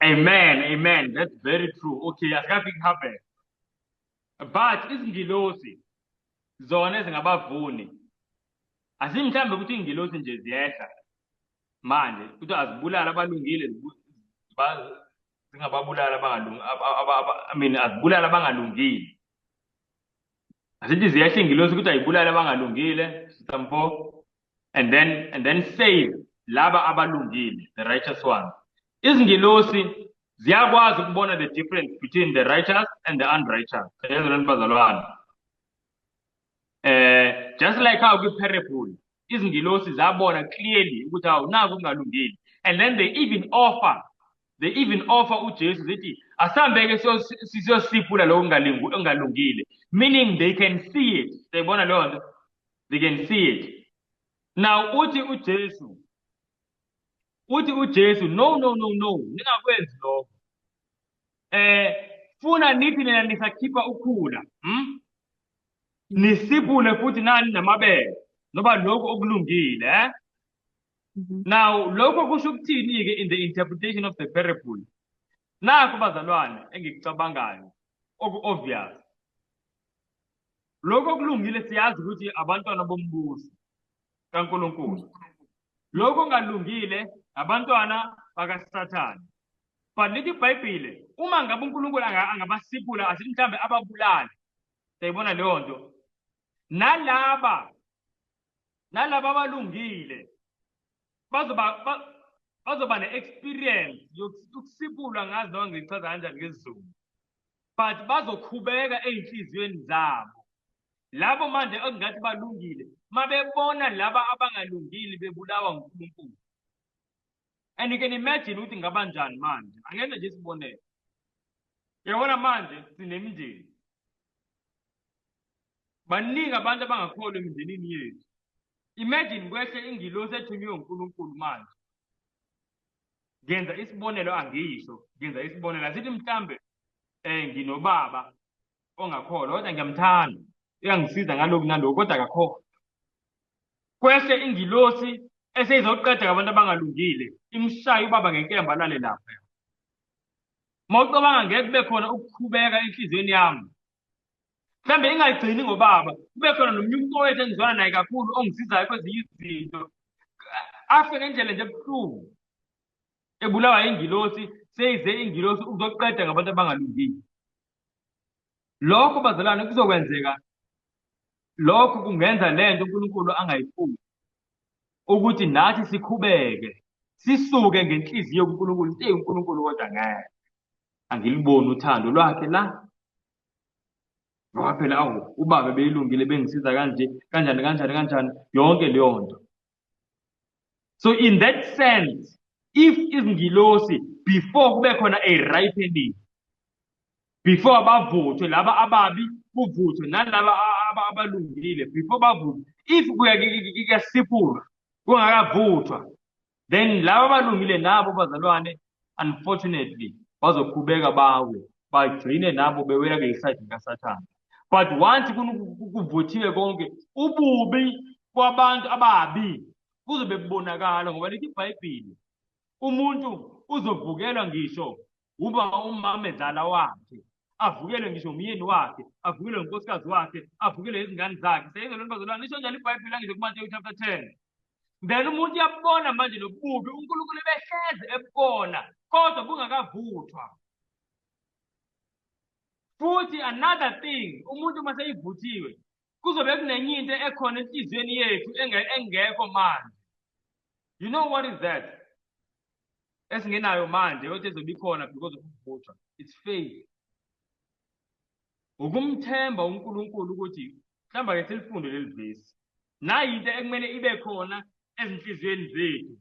Amen, amen. That's very true. Okay, asikafiki harvest. But izingilosi zona ezingabavuni, asimhlambe ukuthi ingilosi nje ziyehla manje ukuthi azibulala abalungile, zingababulala abangalungi, I mean, azibulala abangalungile. Asithi ziyehla ingilosi ukuthi ayibulale abangalungile, Sister Mpho, and then save laba abalungile, the righteous ones. Izingilosi ziyakwazi ukubona the difference between the righteous and the unrighteous. Yezwa bazalwane. Just like how kwi-parable izingilosi zabona clearly ukuthi hawu, naku kungalungile, and then they even offer uJesu, zithi asihambeke siyosiphula lokho okungalungile, meaning they can see it. Siyayibona leyo nto, they can see it. Now uthi uJesu, "No, no, no, no, ningakwenzi lokho. Funa nithi nina nisakhipha ukhula, Nisiphule futhi nani namabele noba lokho okulungile, eh?" Now lokho kusho ukuthini ke in the interpretation of the parable? Nakho bazalwane engikucabangayo oku obvious. Lokho okulungile siyazi ukuthi abantwana bombuso kaNkulunkulu. Lokho okungalungile abantwana bakaSathane. But lithi iBhayibhile uma ngabe uNkulunkulu angabasiphula, asithi mhlambe ababulale. Siyayibona leyo nto. Nalaba abalungile bazoba ne-experience yokusiphulwa, ngazi noma ngichaza kanjani ngesiZulu, but bazokhubeka ey'nhliziyweni zabo labo manje okungathi balungile mabebona laba abangalungile bebulawa nguNkulunkulu. And you can imagine ukuthi ngaba njani manje. Angenze nje isibonelo. Uyabona manje sinemindeni, baningi abantu abangakholwa emindenini yethu. Imagine kwehle ingilosi ethunywe uNkulunkulu. Manje ngenza isibonelo, angisho, ngenza isibonelo. Asithi mhlambe nginobaba ongakholwa kodwa ngiyamthanda, uyangisiza ngalokhu nalokhu, kodwa akakholwa. Kwehle ingilosi eseyizoqeda ngabantu abangalungile, imshaye ubaba ngenkemba, alale lapha. Mawucabanga, ngeke kube khona ukukhubeka enhliziyweni yami? Mhlawumbe ingagcini ngobaba, kube khona nomunye umfowethu engizwana naye kakhulu, ongisizayo kwezinye izinto, afe ngendlela nje ebuhlungu, ebulawa ingilosi, seyize ingilosi ukuzoqeda ngabantu abangalungile. Lokho bazalwane kuzokwenzeka. Lokho kungenza lento uNkulunkulu angayifuni, ukuthi nathi sikhubeke, sisuke ngenhliziyo kuNkulunkulu, sithi uNkulunkulu kodwa ngeke, angiliboni uthando lwakhe la, ngoba phela awu, ubaba beyilungile, bengisiza kanje, kanjani, kanjani, kanjani, yonke leyo nto. So in that sense, if izingilosi before kube khona a ripening, before bavuthwe laba ababi, kuvuthwe nalaba abalungile, before bavuthwe, if kuyasiphulwa kungakavuthwa, then laba abalungile nabo bazalwane, unfortunately bazoqhubeka bawe, bagcine nabo bewela kuleli side likaSathane. But once kuvuthiwe konke, ububi kwabantu ababi kuzobe kubonakala, ngoba lithi iBhayibhili umuntu uzovukelwa ngisho uba umamezala wakhe, avukelwe ngisho umyeni wakhe, avukelwe unkosikazi wakhe, avukelwe izingane zakhe. Seyizwa lento bazalwane? Lisho njalo iBhayibheli, angisho, kuMateyu chapter 10. Then umuntu uyabona manje nobubi uNkulunkulu ebehleze ebubona kodwa bungakavuthwa. Futhi another thing, umuntu uma seyivuthiwe, kuzobe kunenye into ekhona enhliziyweni yethu engekho manje. You know what is that esingenayo manje kodwa ezobe ikhona because of ukuvuthwa? It's faith, ukumthemba uNkulunkulu ukuthi mhlawumbe ake silifunde leli vesi. Nayi into ekumele ibe khona ezinhliziyweni zethu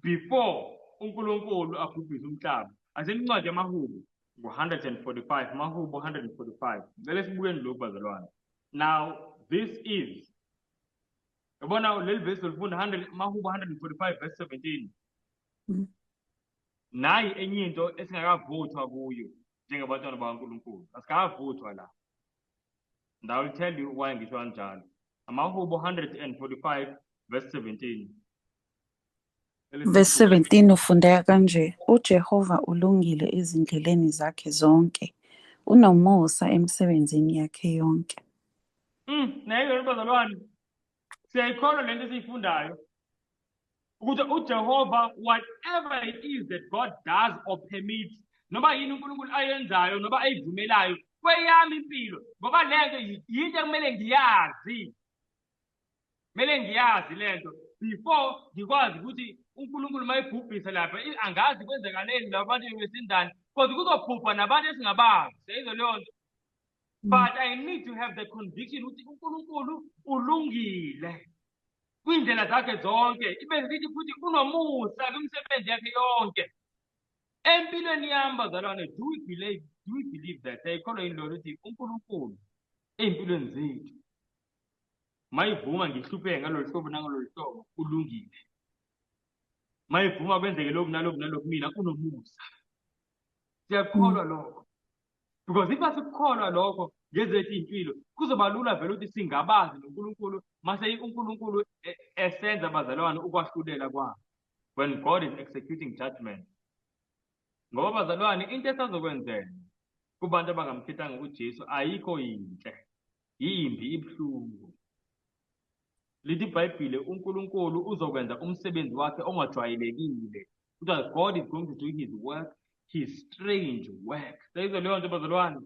before uNkulunkulu abhubhise umhlaba. Asenincwadi yamaHubo ngo-145, Mahubo 145. Ngicela sibukeni lokhu bazalwane. Now this is, yabona leli vesi olifunda, 100, Mahubo 145 verse 17. Nayi enye into esingakavuthwa kuyo njengabantwana bakaNkulunkulu. Asikavuthwa la, and I will tell you why ngisho kanjalo. Amahubo 145 verse 17. Verse 17 ufundeka kanje: "UJehova ulungile ezindleleni zakhe zonke, unomusa emisebenzini yakhe yonke." Nayo yona bazalwane, siyayikholwa lento esiyifundayo ukuthi uJehova, whatever it is that God does or permits, Noma yini uNkulunkulu ayenzayo noma ayivumelayo kweyami impilo, ngoba lento yinto ekumele ngiyazi. Kumele ngiyazi lento before ngikwazi ukuthi uNkulunkulu mayibhubhisa lapha angazi kwenzekaleni labantu besindani, because kuzobhubha nabantu esingabazi. Siyayizwa leyo nto. But I need to have the conviction ukuthi uNkulunkulu ulungile kwindlela zakhe zonke, ibe zithi futhi unomusa kwimisebenzi yakhe yonke. Empilweni yami bazalwane, do we believe that? Ayikholwa yini lona ukuthi uNkulunkulu ey'mpilweni zethu mayivuma ngihlupheke ngalolu hlobo nangalolu hlobo ulungile, mayivuma kwenzeke lokhu nalokhu nalokhu mina unomusa. Siyakholwa lokho, because if asikukholwa lokho ngezethu iy'mpilo kuzoba lula vele ukuthi singabazi noNkulunkulu mase uNkulunkulu esenza bazalwane ukwahlulela kwakhe, when God is executing judgment. Ngoba bazalwane into esazokwenzeka kubantu abangamkhethanga uJesu ayikho yinhle, yimbi, ibuhlungu. Lithi iBhayibhile uNkulunkulu uzokwenza umsebenzi wakhe ongajwayelekile. Kuthiwa God is going to do his work, his strange work. Seyizwa leyo nto bazalwane?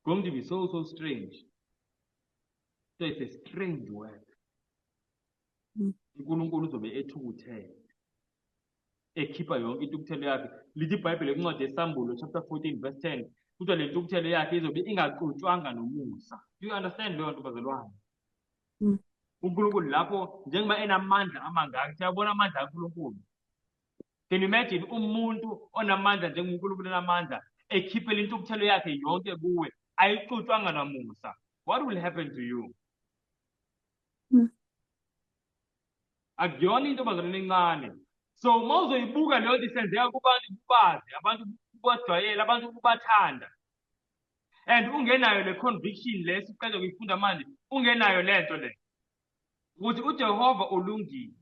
Going to be so, so strange. So it's a strange work. uNkulunkulu uzobe ethukuthele, ekhipha yonke intukuthelo yakhe. Lithi iBhayibheli encwadi yeSambulo chapter 14 verse 10, kuthiwa le ntukuthelo yakhe izobe ingaxutshwanga nomusa. Do you understand leyo nto bazalwane? uNkulunkulu lapho njengoba enamandla amangaka, siyabona amandla kaNkulunkulu. Can you imagine umuntu onamandla njengoNkulunkulu enamandla ekhiphela intukuthelo yakhe yonke kuwe, ayixutshwanga namusa? What will happen to you? Akuyona into bazalwane encane. So uma uzoyibuka leyo nto isenzeka kubantu kubazi, abantu kubajwayele, abantu kubathanda, and ungenayo le conviction le siqeda kuyifunda manje, ungenayo lento le ukuthi uJehova ulungile.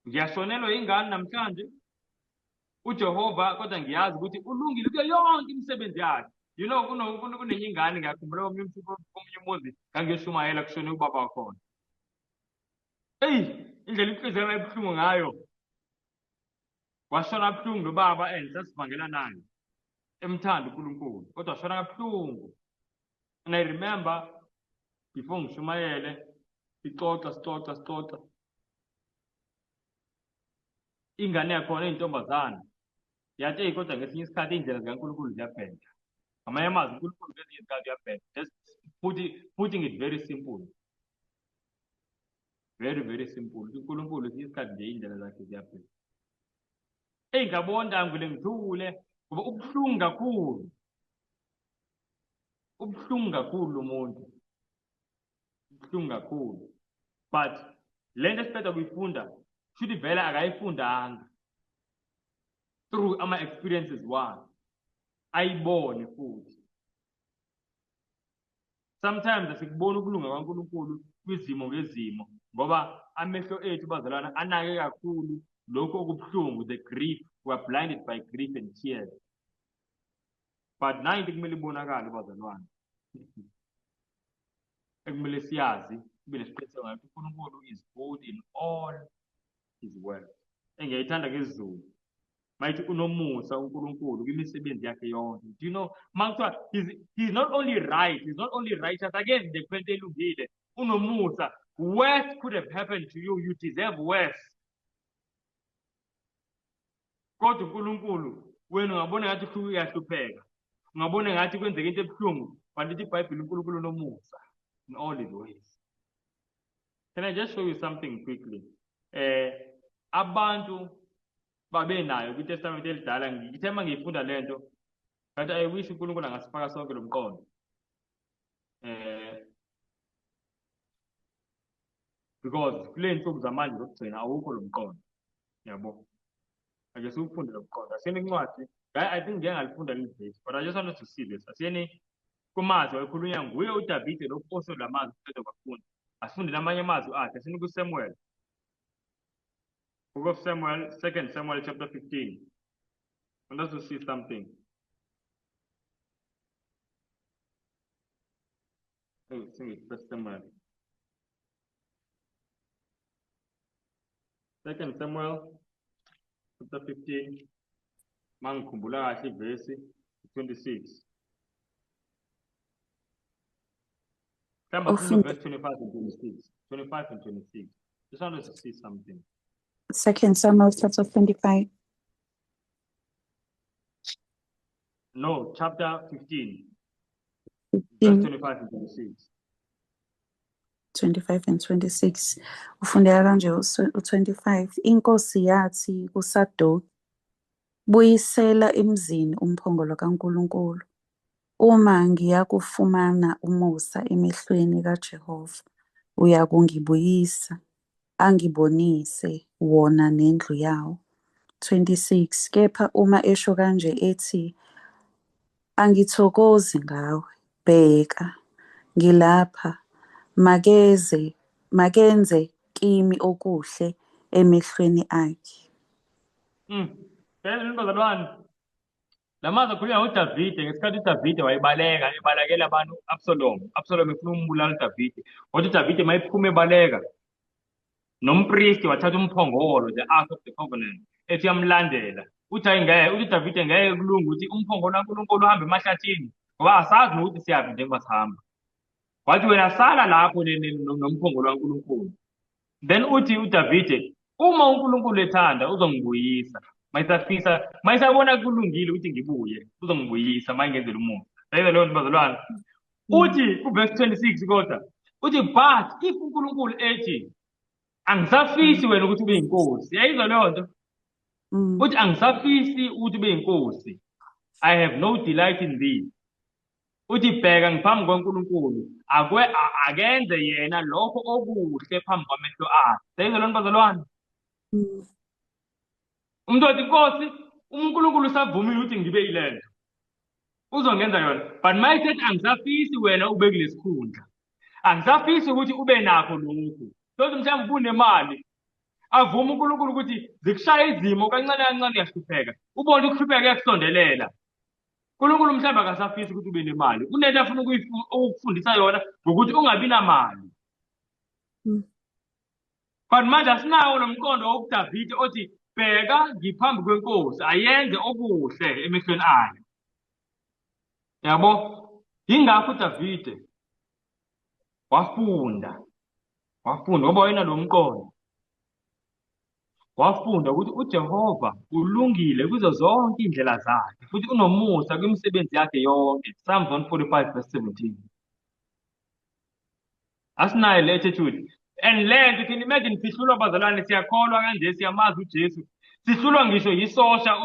Ngiyashonelwa ingane namhlanje uJehova, kodwa ngiyazi ukuthi ulungile kuyo yonke imisebenzi yakhe. You know, kunenye ingane ngiyakhumbula komunye umuzi ngangiyoshumayela kushone ubaba wakhona. Eyi, indlela inhliziyo yami ebuhlungu ngayo. Washona kabuhlungu lo baba and sasivangela naye. Emthanda uNkulunkulu, kodwa washona kabuhlungu. And I remember before ngishumayele sixoxa. Ingane yakhona eyintombazane yathi eyi kodwa ngesinye isikhathi iy'ndlela zikaNkulunkulu ziyabheda. Ngamanye amazwi uNkulunkulu ngezinye izikhathi uyabheda. Just putting it very simple. Very, very simple. uNkulunkulu ngesinye isikhathi nje iy'ndlela zakhe ziyabheda. Eyi ngabona ngivele ngithule ngoba ubuhlungu kakhulu. Ubuhlungu kakhulu umuntu. Ubuhlungu kakhulu. But le nto esiqeda kuyifunda shuthi vele akayifundanga through ama-experiences wakhe, ayibone futhi. Sometimes asikuboni ukulunga kwaNkulunkulu kwizimo ngezimo ngoba amehlo ethu bazalwana anake kakhulu lokhu okubuhlungu, the grief. We are blinded by grief and tears. But nayo into ekumele ibonakale bazalwane, ekumele siyazi, kube nesiqiniseko ngayo ukuthi uNkulunkulu is good in all his works. Engiyayithanda ngesiZulu mayithi unomusa uNkulunkulu kwimisebenzi yakhe yonke. Do you know makuthiwa he's not only right, he's not only righteous, again nje kuphela into elungile, unomusa. Worse could have happened to you, you deserve worse. Kodwa uNkulunkulu wena ungabona ngathi uyahlupheka, ungabona ngathi kwenzeka into ebuhlungu, but lithi iBhayibheli uNkulunkulu unomusa in all his ways. Can I just show you something quickly? Abantu babenayo kwiTestamente elidala, ngithe uma ngiyifunda le nto kanti I wish uNkulunkulu angasifaka sonke lo mqondo. Because kule nsuku zamanje zokugcina awukho lo mqondo. Yabo. Ake siwufunde lo mqondo. Asiyeni incwadi. I think ngeke ngalifunda leli vesi, but I just wanted to see this. Asiyeni kumazwi ayekhulunywa nguye uDavide lokhu osho la mazwi qeda kwafunda. Asifunde namanye amazwi akhe. Asiyeni kuSamuel. Book of Samuel, 2 Samuel chapter 15. I want us to see something. Oh, First Samuel. 2 Samuel chapter 15. Mangikhumbula kahle ivesi 26. Mhlawumbe afunde Ufunde verse 25 and 26. 25 and 26. Just want to see something. Second Samuel chapter 25. No, chapter 15, verse 15, 25 and 26. 25 and 26. Ufundeka kanje u-25. Inkosi yathi kuSadoki, buyisela emzini umphongolo kaNkulunkulu. Uma ngiyakufumana umusa emehlweni kaJehova, uyakungibuyisa, angibonise wona nendlu yawo. 26 Kepha uma esho kanje ethi, angithokozi ngawe, bheka, ngilapha, makeze, makenze kimi okuhle emehlweni akhe. Phela bazalwane, la mazwi akhulunywa ngoDavide ngesikhathi uDavide wayebaleka ebalekela abantu Absalom. Absalom efuna ukumbulala uDavide. Wathi uDavide mayephuma ebaleka, nompristi wathatha umphongolo, the Ark of the Covenant, ethi uyamlandela. Uthi hayi ngeke, uthi uDavide ngeke kulunge ukuthi umphongolo kaNkulunkulu uhambe emahlathini, ngoba asazi nokuthi siyaphi njengoba sihamba. Wathi wena sala lapho nomphongolo kaNkulunkulu. Then uthi uDavide, uma uNkulunkulu ethanda uzongibuyisa. Mayisafisa, mayisabona kulungile ukuthi ngibuye, uzongibuyisa mayingenzela umusa. Yayiza leyo nto bazalwane. Uthi kuverse 26 kodwa, uthi but if uNkulunkulu ethi angisafisi wena ukuthi ube yinkosi. Yayizwa leyo nto? Uthi angisafisi ukuthi ube yinkosi. I have no delight in thee. Uthi bheka ngiphambi kwaNkulunkulu, akenze yena lokho okuhle phambi kwamehlo akhe. Yayizwa leyo nto bazalwane? Umuntu wathi Nkosi, uNkulunkulu usavumile ukuthi ngibe yilento. Uzongenza yona. But mayesethi angisafisi wena ube kulesikhundla. Angisafisi ukuthi ube nakho lokhu. Sothi mhlawumbe ubunemali. Avuma uNkulunkulu ukuthi zikushaya izimo kancane kancane uyahlupheka. Ubone ukuhlupheka kuyakusondelela. uNkulunkulu mhlawumbe akasafisi ukuthi ube nemali. Kunento afuna ukukufundisa yona ngokuthi ungabi namali. But manje asinawo lo mqondo wokuDavide othi bheka ngiphambi kwenkosi ayenze okuhle emehlweni ayo. Yabo? Yingakho uDavide wafunda. Wafunda ngoba wayenalo mqondo. Wafunda ukuthi uJehova ulungile kuzo zonke iy'ndlela zakhe futhi unomusa kwimisebenzi yakhe yonke. Psalms 145 verse 17. Asinayo le attitude. And le nto, can you imagine, sihlulwa bazalwane, siyakholwa kanje, siyamazi uJesu. Sihlulwa ngisho yisosha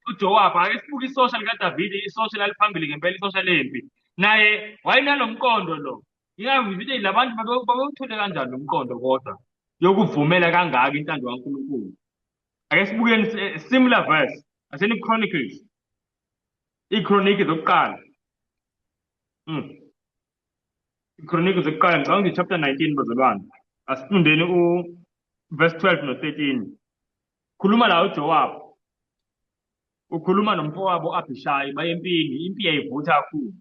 uJoab. Ake sibuke isosha likaDavide, isosha laliphambili ngempela, isosha lempi. Naye wayenalo mqondo lo. Ngingazi labantu babewuthole kanjani lo mqondo kodwa yokuvumela kangaka intando kaNkulunkulu. Ake sibukeni similar verse. Aseni Chronicles. IChronicles zokuqala. IChronicles zokuqala ngicabanga ukuthi chapter 19 bazalwane. Asifundeni u verse 12 no 13. Khuluma la uJoab. Ukhuluma nomfowabo Abishai baye empini, impi yayivutha kakhulu.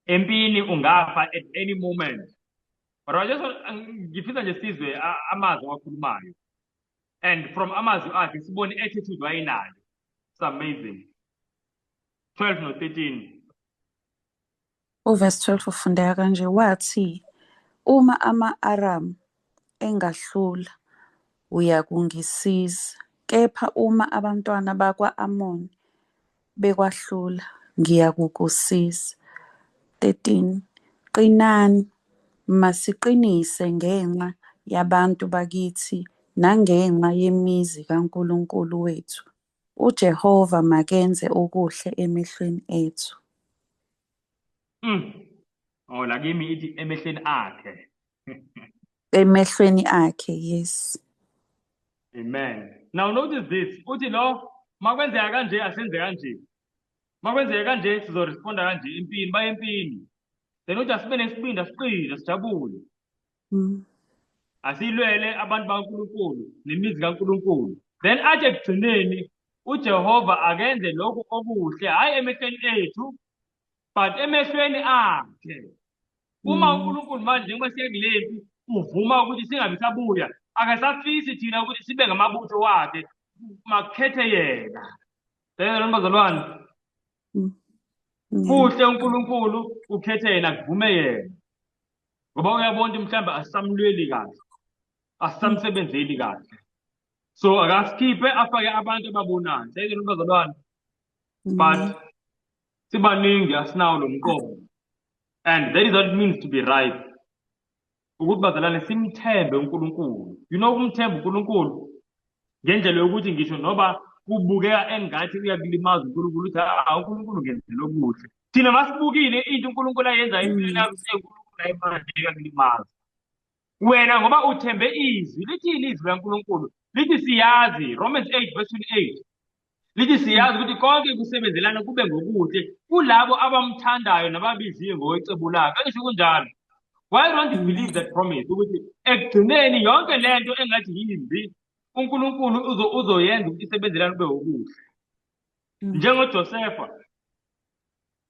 Empini ungafa at any moment. But I just ngifisa nje sizwe amazwi awakhulumayo. And from amazwi akhe sibone attitude wayenayo. It's amazing. 12 no 13. Uverse 12 ufundeka kanje, wathi, uma ama-Aramu engahlula, uyakungisiza, kepha uma abantwana bakwa-Amoni bekwahlula, ngiyakukusiza. 13 Qinani, masiqinise ngenxa yabantu bakithi nangenxa yemizi kaNkulunkulu wethu. uJehova makenze okuhle emehlweni ethu. Oh, la kimi ithi emehlweni akhe. Emehlweni akhe, yes. Amen. Now notice this. Uthi lo makwenzeka kanje asenze kanje. Makwenzeka kanje sizoresponda kanje empini, baye empini. Then uthi asibe nesibindi asiqine sijabule. Asilwele abantu bakaNkulunkulu nemizi kaNkulunkulu. Then athi ekugcineni uJehova akenze lokhu okuhle hayi emehlweni ethu but emehlweni akhe. Uma uNkulunkulu manje njengoba siye kulempi uvuma ukuthi singabi sabuya, akasafisi thina ukuthi sibe ngamabutho wakhe, makukhethe yena. Siyayizwa bazalwane? Kuhle uNkulunkulu ukhethe yena, kuvume yena. Ngoba uyabona ukuthi mhlawumbe asisamlweli kahle, asisamsebenzeli kahle. So akasikhiphe afake abantu ababonayo. Siyayizwa bazalwane? But sibaningi asinawo lo mqondo. And that is what it means to be ripe. Ukuthi bazalwane simthembe uNkulunkulu. You know ukumthemba uNkulunkulu ngendlela yokuthi ngisho noba kubukeka engathi uyakulimaza uNkulunkulu, uthi ah, uNkulunkulu ngenzela okuhle. Thina masibukile into uNkulunkulu ayenza empilweni yakho, uNkulunkulu ayimanje uyakulimaza. Wena ngoba uthembe izwi, lithini izwi likaNkulunkulu? Lithi siyazi, Romans 8 verse 28. Lithi siyazi ukuthi konke kusebenzelana kube ngokuhle kulabo abamthandayo nababiziwe ngokwecebo lakhe. Angisho kunjalo. Why don't you believe that promise ukuthi ekugcineni yonke lento engathi yimbi uNkulunkulu uzoyenza ukuthi isebenzelane kube okuhle. NjengoJosefa,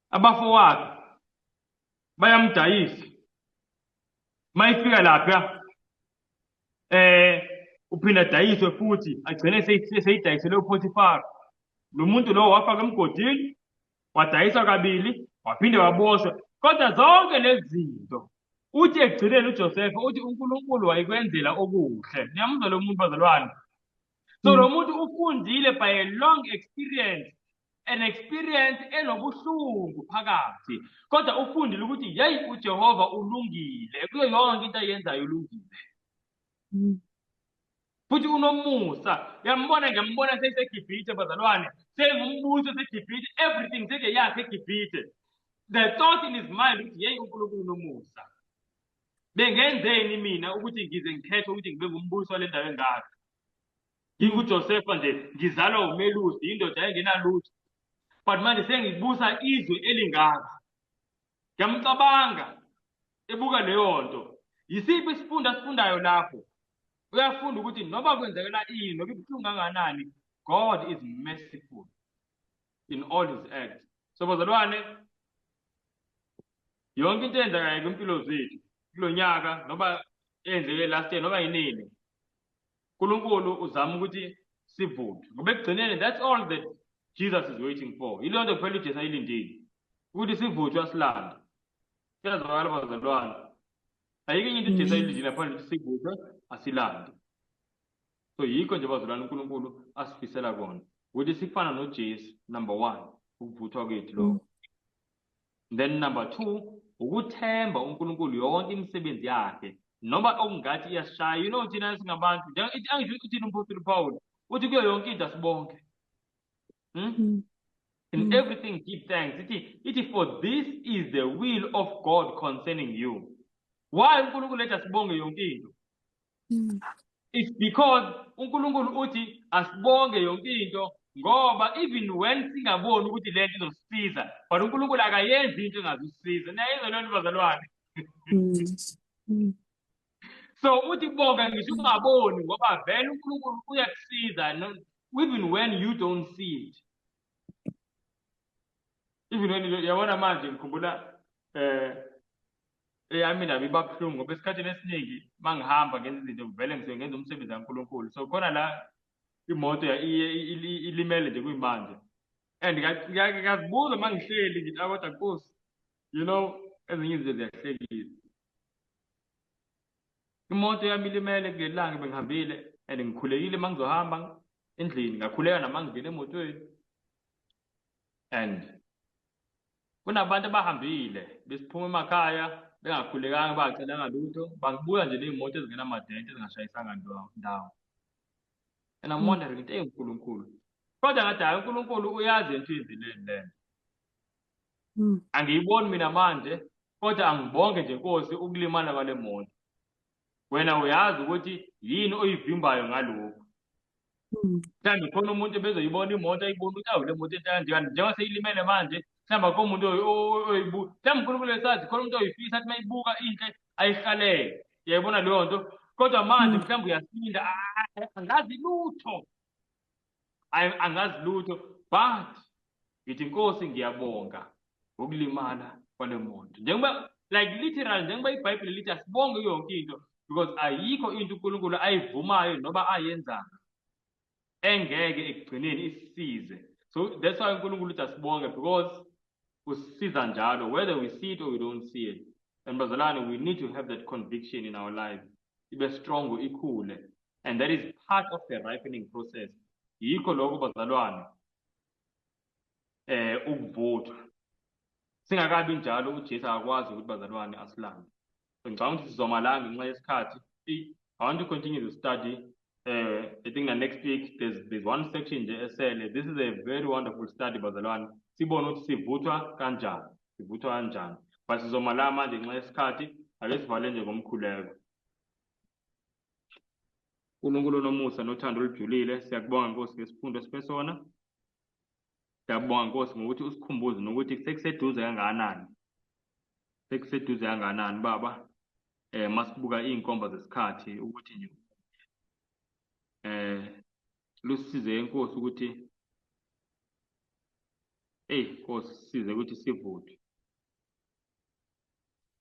abafowakhe bayamdayisa. Mayifika lapha uphinda adayiswe futhi agcine seyidayiselwe uPotifar. Lo muntu lo wafaka emgodini, wadayiswa kabili, waphinde waboshwa. Kodwa zonke lezi zinto uthi ekugcineni uJosefa uthi uNkulunkulu wayekwenzela okuhle. Niyamuzwa lo muntu bazalwane? So lo muntu ufundile by a long experience, an experience enobuhlungu phakathi, kodwa ufundile ukuthi yeyi uJehova ulungile kuyo yonke into ayenzayo, ulungile futhi unomusa. Uyambona, ngiyambona seyiseGibhithe bazalwane, sengumbuso seGibhithe, everything seke yakhe eGibhithe. The thought in his mind ukuthi yeyi uNkulunkulu unomusa, bengenzeni mina ukuthi ngize ngikhethe ukuthi ngibe ngumbuso wale ndawo engaka? NginguJosefa nje, ngizalwa umelusi, indoda engenalutho, but manje sengibusa izwe elingaka. Ngiyamcabanga ebuka leyo nto. Yisiphi isifundo asifundayo lapho? Uyafunda ukuthi noma kwenzekela ini, noma ibuhlungu kangakanani, God is merciful in all his acts. So bazalwane, yonke into eyenzekayo kwimpilo zethu kulo nyaka, noma eyenzeke last year, noma yinini, uNkulunkulu uzama ukuthi sivuke, ngoba ekugcineni that's all that Jesus is waiting for. Yileyo nto kuphela uJesu ayilindile, ukuthi sivuthwe asilande. Kuyazwakala bazalwane? Ayikho enye into uJesu ayilindile ngaphandle ukuthi sivuthwe asilande. So yikho nje bazalwane uNkulunkulu asifisela kona, ukuthi sifana noJesu. Number one, ukuvuthwa kwethu lokho. Then number two, ukuthemba uNkulunkulu yonke imisebenzi yakhe noma okungathi iyasishaya. You know thina singabantu, angisho uthini umpostoli Paul, uthi kuyo yonke into asibonke. In everything give thanks. Ithi for this is the will of God concerning you. Why uNkulunkulu ethi asibonge yonke into? It's because uNkulunkulu uthi asibonge yonke into ngoba even when singaboni ukuthi lento izosisiza, but uNkulunkulu akayenzi into engazusisiza. Niyayizwa leyo nto bazalwane? So uthi bonga ngisho ungaboni, ngoba vele uNkulunkulu uyakusiza, no, even when you don't see it. Even when you, yabona manje ngikhumbula eyami indaba iba buhlungu ngoba esikhathini esiningi mangihamba ngenza izinto vele ngisuke ngenza umsebenzi kaNkulunkulu. So khona la imoto ilimele nje kuyimanje, and ngiyazibuza mangihleli ngithi, kodwa Nkosi, you know ezinye izinto ziyahlekisa. Imoto yami ilimele kuleli langa bengihambile and ngikhulekile mangizohamba endlini, ngakhuleka nama ngingena emotweni, and kunabantu abahambile besiphuma emakhaya bengakhulekanga, bangacelanga lutho, bangibuka nje ney'moto ezingenamadente, ezingashayisanga ndawo. And I'm wondering ukuthi eyi uNkulunkulu, kodwa ngathi hhayi, uNkulunkulu uyazi into uyenzileni lento. Angiyiboni mina manje, kodwa angibonge nje Nkosi ukulimala kwale moto. Wena uyazi ukuthi yini oyivimbayo ngalokhu. Mhlawumbe khona umuntu ebezoyibona imoto, ayibone ukuthi awu le moto entsha kanje, kanti njengoba seyilimele manje, mhlawumbe akukho umuntu oyibuka. Mhlawumbe uNkulunkulu esazi khona umuntu oyifisa athi mayibuka inhle ayihlalele. Uyayibona leyo nto? Kodwa manje mhlawumbe uyasinda, angazi lutho. Angazi lutho, but ngithi Nkosi ngiyabonga ngokulimala kwale moto. Njengoba like literal njengoba iBhayibheli lithi asibonge yonke into, because ayikho into uNkulunkulu ayivumayo noba ayenzayo engeke ekugcineni isisize. So that's why uNkulunkulu uthi asibonge, because usisiza njalo, whether we see it or we don't see it. And bazalwane, we need to have that conviction in our lives, ibe strong, ikhule, and that is part of the ripening process. Yikho lokho, bazalwane, ukuvuthwa. Singakabi njalo, uJesu akakwazi ukuthi, bazalwane, asilande. So ngicabanga ukuthi sizoma la ngenxa yesikhathi. I want to continue the study. I think the next week there's one section nje esele. This is a very wonderful study, bazalwane, sibone ukuthi sivuthwa kanjani, sivuthwa kanjani. But sizoma la manje ngenxa yesikhathi. Ake sivale nje ngomkhuleko. uNkulunkulu onomusa nothando olujulile, siyakubonga, Nkosi, ngesifundo esiphe sona. Siyabonga, Nkosi, ngokuthi usikhumbuze nokuthi sekuseduze kangakanani, sekuseduze kangakanani, Baba, masibuka iy'nkomba zesikhathi ukuthi nje lusisize, inkosi, ukuthi, eyi Nkosi, size ukuthi sivuthwe,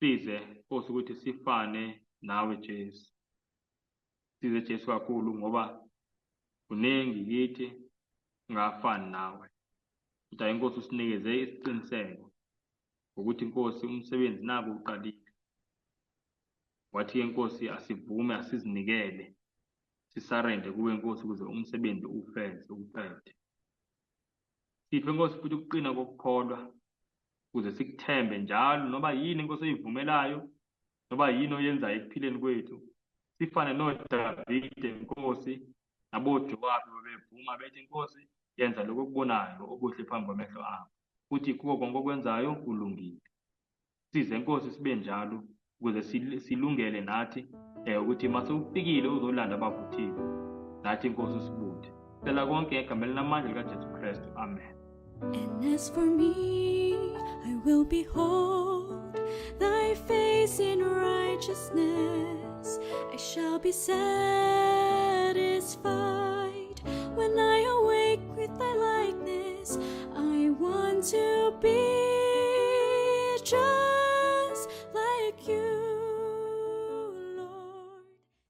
size, Nkosi, ukuthi sifane nawe, Jesu. Size, Jesu, kakhulu, ngoba kuningi kithi ngafani nawe. Kodwa, inkosi, usinikeze isiqiniseko ukuthi, Inkosi, umsebenzi naku uqalile. Wathi, Inkosi, asivume, asizinikele, si-surrender kuwe, Nkosi, ukuze umsebenzi ufeze, uqede. Siphe, Nkosi, futhi ukuqina kokukholwa ukuze sikuthembe njalo, noma yini, Inkosi, oyivumelayo, noma yini oyenzayo ekuphileni kwethu. Sifane noDavide, Nkosi, naboJowabi bebevuma bethi, "Nkosi, yenza lokho okubonayo okuhle phambi kwamehlo akho, futhi kuko konke okwenzayo ulungile." Size, Nkosi, sibe njalo ukuze silungele nathi ukuthi mase ufikile uzolanda abavuthiwe, nathi, Nkosi, usibuthe. Cela konke egameni lamandla likaJesu Kristu, amen. And as for me, I will behold thy face in righteousness. I shall be satisfied when I awake with thy likeness. I want to be just